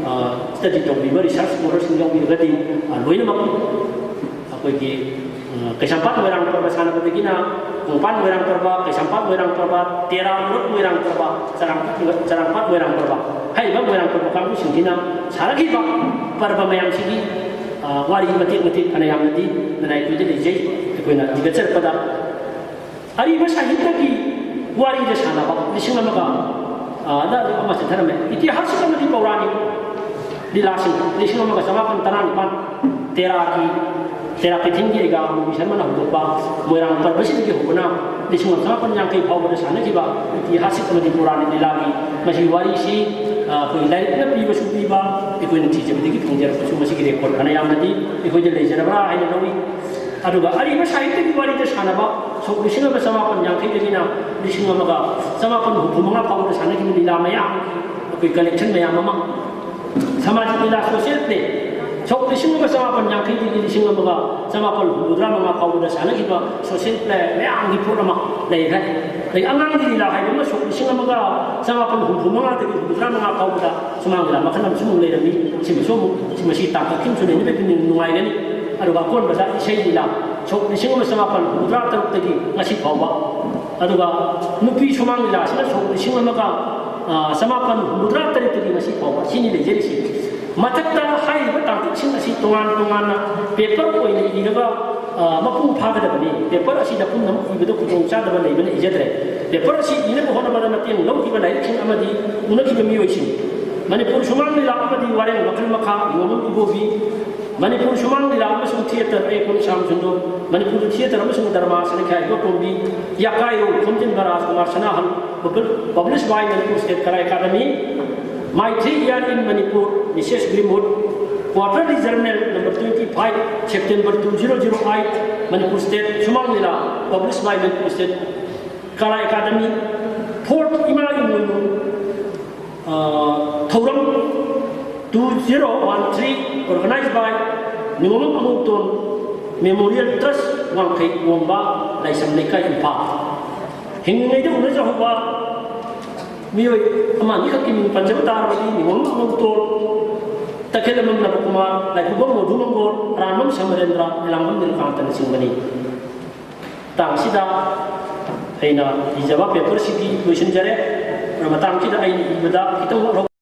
ꯑ, ꯁ꯭ꯇꯗꯤ ꯇꯧꯕꯤꯕ ꯔꯤꯁꯔꯁ ꯁ꯭ꯀꯣꯂꯔꯁꯤꯡ ꯌꯥꯎꯕꯤꯔꯒꯗꯤ, ꯑ, ꯂꯣꯏꯅꯃꯛ ꯑꯩꯈꯣꯏꯒꯤ, ꯑ, ꯀꯩꯁꯥꯝꯄꯥꯠ ꯃꯣꯏꯔꯥꯡ ꯄꯔꯕ ꯁꯥꯟꯅꯕꯗꯒꯤꯅ ꯀꯣꯡꯄꯥꯟ ꯃꯣꯏꯔꯥꯡ ꯄꯔꯕ, ꯀꯩꯁꯥꯝꯄꯥꯠ ꯃꯣꯏꯔꯥꯡ ꯄꯔꯕ, ꯇꯦꯔꯥ ꯎꯔꯛ ꯃꯣꯏꯔꯥꯡ ꯄꯔꯕ, ꯆꯔꯥꯡꯄꯥꯠ, ꯆꯔꯥꯡꯄꯥꯠ ꯃꯣꯏꯔꯥꯡ ꯄꯔꯕ ꯍꯥꯏꯔꯤꯕ ꯃꯣꯏꯔꯥꯡ ꯄꯔꯕ ꯀꯥꯡꯕꯨꯁꯤꯡꯁꯤꯅ ꯁꯥꯔꯛꯈꯤꯕ ꯄꯔꯕ ꯃꯌꯥꯝꯁꯤꯒꯤ, ꯑ, ꯋꯥꯔꯤ ꯃꯇꯦꯛ ꯃꯇꯦꯛ ꯐꯅ ꯌꯥꯝꯅꯗꯤ ꯅꯅꯥꯏ ꯑꯩꯈꯣꯏꯗ ꯂꯩꯖꯩ꯫ ꯑꯩꯈꯣꯏꯅ ꯊꯤꯒꯠꯆꯔꯛꯄꯗ ꯑꯔꯤꯕ ꯁꯥꯍꯤꯇ꯭ꯌꯒꯤ ꯋꯥꯔꯤꯗ ꯁꯥꯟꯅꯕ ꯂꯤꯁꯤꯡ ꯑꯃꯒ, ꯑ, ꯗ ꯑꯃ ꯆꯠꯊꯔꯝꯃꯦ꯫ ꯏꯇꯤꯍꯥꯁꯤꯛ ꯑꯃꯗꯤ ꯄꯧꯔꯥꯅꯤꯛ ꯂꯤꯂꯥꯁꯤꯡ ꯂꯤꯁꯤꯡ ꯑꯃꯒ ꯆꯃꯥꯄꯟ ꯇꯔꯥꯅꯤꯄꯥꯟ ꯇꯦꯔꯥꯒꯤ, ꯇꯦꯔꯥ ꯀꯩꯊꯦꯜꯒꯤ ꯑꯩꯒꯥ ꯃꯨꯕꯤ ꯁꯔꯃꯅ ꯍꯧꯗꯣꯛꯄ ꯃꯣꯏꯔꯥꯡ ꯄꯔꯕꯁꯤꯗꯒꯤ ꯍꯧꯗꯨꯅ ꯂꯤꯁꯤꯡ ꯑꯃ ꯆꯃꯥꯄꯟ ꯌꯥꯡꯈꯩ ꯐꯥꯎꯕꯗ ꯁꯥꯟꯅꯈꯤꯕ ꯏꯇꯤꯍꯥꯁꯤꯛ ꯑꯃꯗꯤ ꯄꯧꯔꯥꯅꯤꯛ ꯂꯤꯂꯥꯒꯤ ꯃꯁꯤ ꯋꯥꯔꯤꯁꯤ, ꯑ, ꯑꯩꯈꯣꯏ ꯂꯥꯏꯔꯤꯛꯅ ꯄꯤꯕꯁꯨ ꯄꯤꯕ, ꯑꯩꯈꯣꯏꯅ ꯊꯤꯖꯕꯗꯒꯤ ꯐꯪꯖꯔꯛꯄꯁꯨ ꯃꯁꯤꯒꯤ ꯔꯦꯀꯣꯔꯗ ꯐꯅ ꯌꯥꯝꯅꯗꯤ ꯑꯩꯈꯣꯏꯗ ꯂꯩꯖꯔꯕ꯭ꯔꯥ ꯍꯥꯏꯅ ꯂꯧꯏ꯫ ꯑꯗꯨꯒ ꯑꯔꯤꯕ ꯁꯥꯍꯤꯇ꯭ꯌꯒꯤ ꯋꯥꯔꯤꯗ ꯁꯥꯟꯅꯕ ꯁꯣꯛ ꯂꯤꯁꯤꯡ ꯑꯃ ꯆꯃꯥꯄꯟ ꯌꯥꯡꯈꯩꯗꯒꯤꯅ ꯂꯤꯁꯤꯡ ꯑꯃꯒ ꯆꯃꯥꯄꯟ ꯍꯨꯝꯐꯨ ꯃꯉꯥ ꯐꯥꯎꯕꯗ ꯁꯥꯟꯅꯈꯤꯕ ꯂꯤꯂꯥ ꯃꯌꯥꯝ, ꯑꯩꯈꯣꯏ ꯀꯂꯦꯛꯁꯟ ꯃꯌꯥꯝ ꯑꯃ, ꯁꯃꯥꯖ ꯂꯤꯂꯥ, ꯁꯣꯁꯤꯌꯦꯜ ꯄ꯭ꯂꯦ, ꯁꯣꯛ ꯂꯤꯁꯤꯡ ꯑꯃ ꯆꯃꯥꯄꯟ ꯌꯥꯡꯈꯩꯗꯒꯤ ꯂꯤꯁꯤꯡ ꯑꯃꯒ ꯆꯃꯥꯄꯟ ꯍꯨꯝꯐꯨꯇꯔꯥ ꯃꯉꯥ ꯐꯥꯎꯕꯗ ꯁꯥꯟꯅꯈꯤꯕ social play ꯃꯌꯥꯝꯒꯤ ꯄꯣꯠ ꯑꯃ ꯂꯩꯈ꯭ꯔꯦ꯫ ꯑꯗꯒꯤ ꯑꯉꯥꯡꯒꯤ ꯂꯤꯂꯥ ꯍꯥꯏꯕ ꯑꯃ ꯁꯣꯛ ꯂꯤꯁꯤꯡ ꯑꯃꯒ ꯆꯃꯥꯄꯟ ꯍꯨꯝꯐꯨ ꯃꯉꯥꯗꯒꯤ ꯍꯨꯝꯐꯨꯇꯔꯥ ꯃꯉꯥ ꯐꯥꯎꯕꯗ ꯁꯨꯃꯥꯡ ꯂꯤꯂꯥ ꯃꯈꯜ ꯑꯃꯁꯨ ꯑꯃꯨꯛ ꯂꯩꯔꯝꯃꯤ꯫ ꯁꯤꯃꯁꯨ ꯑꯃꯨꯛ ꯁꯤ ꯃꯁꯤ ꯇꯥꯡꯀꯛ ꯑꯃꯁꯨ ꯂꯩꯅꯕꯒꯤ ꯅꯨꯡꯉꯥꯏꯒꯅꯤ꯫ ꯑꯗꯨꯒ ꯑꯀꯣꯟꯕꯗ ꯏꯁꯩ ꯂꯤꯂꯥ ꯁꯣꯛ ꯂꯤꯁꯤꯡ ꯑꯃ ꯆꯃꯥꯄꯟ ꯍꯨꯝꯐꯨꯇꯔꯥ ꯇꯔꯨꯛꯇꯒꯤ ꯉꯁꯤ ꯐꯥꯎꯕ꯫ ꯑꯗꯨꯒ ꯅꯨꯄꯤ ꯁꯨꯃꯥꯡ ꯂꯤꯂꯥꯁꯤꯅ ꯁꯣꯛ ꯂꯤꯁꯤꯡ ꯑꯃꯒ, ꯑ, ꯆꯃꯥꯄꯟ ꯍꯨꯝꯐꯨꯇꯔꯥ ꯇꯔꯦꯠꯇꯒꯤ ꯉꯁꯤ ꯐꯥꯎꯕ ꯁꯤꯅꯤ ꯂꯩꯖꯔꯤꯁꯤ꯫ ꯃꯊꯛꯇ ꯍꯥꯏꯔꯤꯕ ꯇꯥꯡꯀꯛꯁꯤꯡ ꯑꯁꯤ ꯇꯣꯉꯥꯟ ꯇꯣꯉꯥꯟꯅ paper ꯑꯣꯏꯅ ꯏꯔꯒ, ꯑ, ꯃꯄꯨꯡ ꯐꯥꯒꯗꯕꯅꯤ꯫ Paper ꯑꯁꯤꯗ ꯄꯨꯝꯅꯃꯛ ꯏꯕꯗ ꯈꯨꯗꯣꯡꯆꯥꯗꯕ ꯂꯩꯕꯅ ꯏꯖꯗ꯭ꯔꯦ꯫ Paper ꯑꯁꯤ ꯏꯅꯕ ꯍꯣꯠꯅꯕꯗ ꯃꯇꯦꯡ ꯂꯧꯈꯤꯕ ꯂꯥꯏꯔꯤꯛꯁꯤꯡ ꯑꯃꯗꯤ ꯎꯅꯈꯤꯕ ꯃꯤꯑꯣꯏꯁꯤꯡ: ꯃꯅꯤꯄꯨꯔ ꯁꯨꯃꯥꯡ ꯂꯤꯂꯥ ꯑꯃꯗꯤ ꯋꯥꯔꯦꯡ ꯃꯈꯜ ꯃꯈꯥ, ꯅꯤꯉꯣꯝꯕꯝ ꯏꯕꯣꯕꯤ, ꯃꯅꯤꯄꯨꯔ ꯁꯨꯃꯥꯡ ꯂꯤꯂꯥ ꯑꯃꯁꯨꯡ theatre, ꯑꯦ ꯄꯨꯟꯁꯥꯝ ꯁꯨꯟꯗꯣ, ꯃꯅꯤꯄꯨꯔ theatre ꯑꯃꯁꯨꯡ drama, ꯁꯅꯥꯈ꯭ꯌꯥ ꯏꯕꯣꯇꯣꯝꯕꯤ, ꯌꯥꯀꯥꯏꯔꯣ ꯈꯣꯝꯖꯤꯟꯕ ꯔꯥꯖꯀꯨꯃꯥꯔ ꯁꯅꯥꯍꯜ, published by Manipur State Kala Academy, My Three Year in Manipur, Missus Greenwood, Quarterly Journal number twenty five, September two thousand eight, Manipur State, ꯁꯨꯃꯥꯡ ꯂꯤꯂꯥ, published by Manipur State Kala Academy, Fourth ꯏꯃꯥ ꯏꯃꯣꯏꯅꯨ, ꯑ, ꯊꯧꯔꯝ two zero one three, organized by ꯅꯤꯉꯣꯝꯕꯝ ꯑꯉꯧꯇꯣꯟ Memorial Trust, ꯋꯥꯡꯈꯩ ꯉꯣꯝꯕ, ꯂꯥꯏꯁ꯭ꯔꯝ ꯂꯩꯀꯥꯏ, ꯏꯝꯐꯥꯜ꯫ ꯍꯤꯡꯂꯤꯉꯩꯗ ꯎꯅꯖꯍꯧꯕ ꯃꯤꯑꯣꯏ ꯑꯃ ꯑꯅꯤꯈꯛꯀꯤ ꯃꯤꯡ ꯄꯟꯖꯕ ꯇꯥꯔꯕꯗꯤ, ꯅꯤꯉꯣꯝꯕꯝ ꯑꯉꯧꯇꯣꯟ, ꯇꯈꯦꯜꯂꯝꯕꯝ ꯅꯕꯀꯨꯃꯥꯔ, ꯂꯥꯏꯄꯨꯕꯝ ꯃꯣꯙꯨ ꯃꯪꯒꯣꯜ, ꯑꯔꯥꯟꯕꯝ ꯁꯃꯔꯦꯟꯗ꯭ꯔ, ꯂꯤꯂꯥꯡꯕꯝ ꯅꯤꯜꯀꯥꯟꯇꯅꯆꯤꯡꯕꯅꯤ꯫ ꯃꯇꯥꯡꯁꯤꯗ ꯑꯩꯅ ꯏꯖꯕ paper ꯁꯤꯗꯤ ꯂꯣꯏꯁꯤꯟꯖꯔꯦ꯫ ꯃꯇꯥꯡꯁꯤꯗ ꯑꯩꯅ ꯏꯕꯗ ꯈꯤꯇꯪ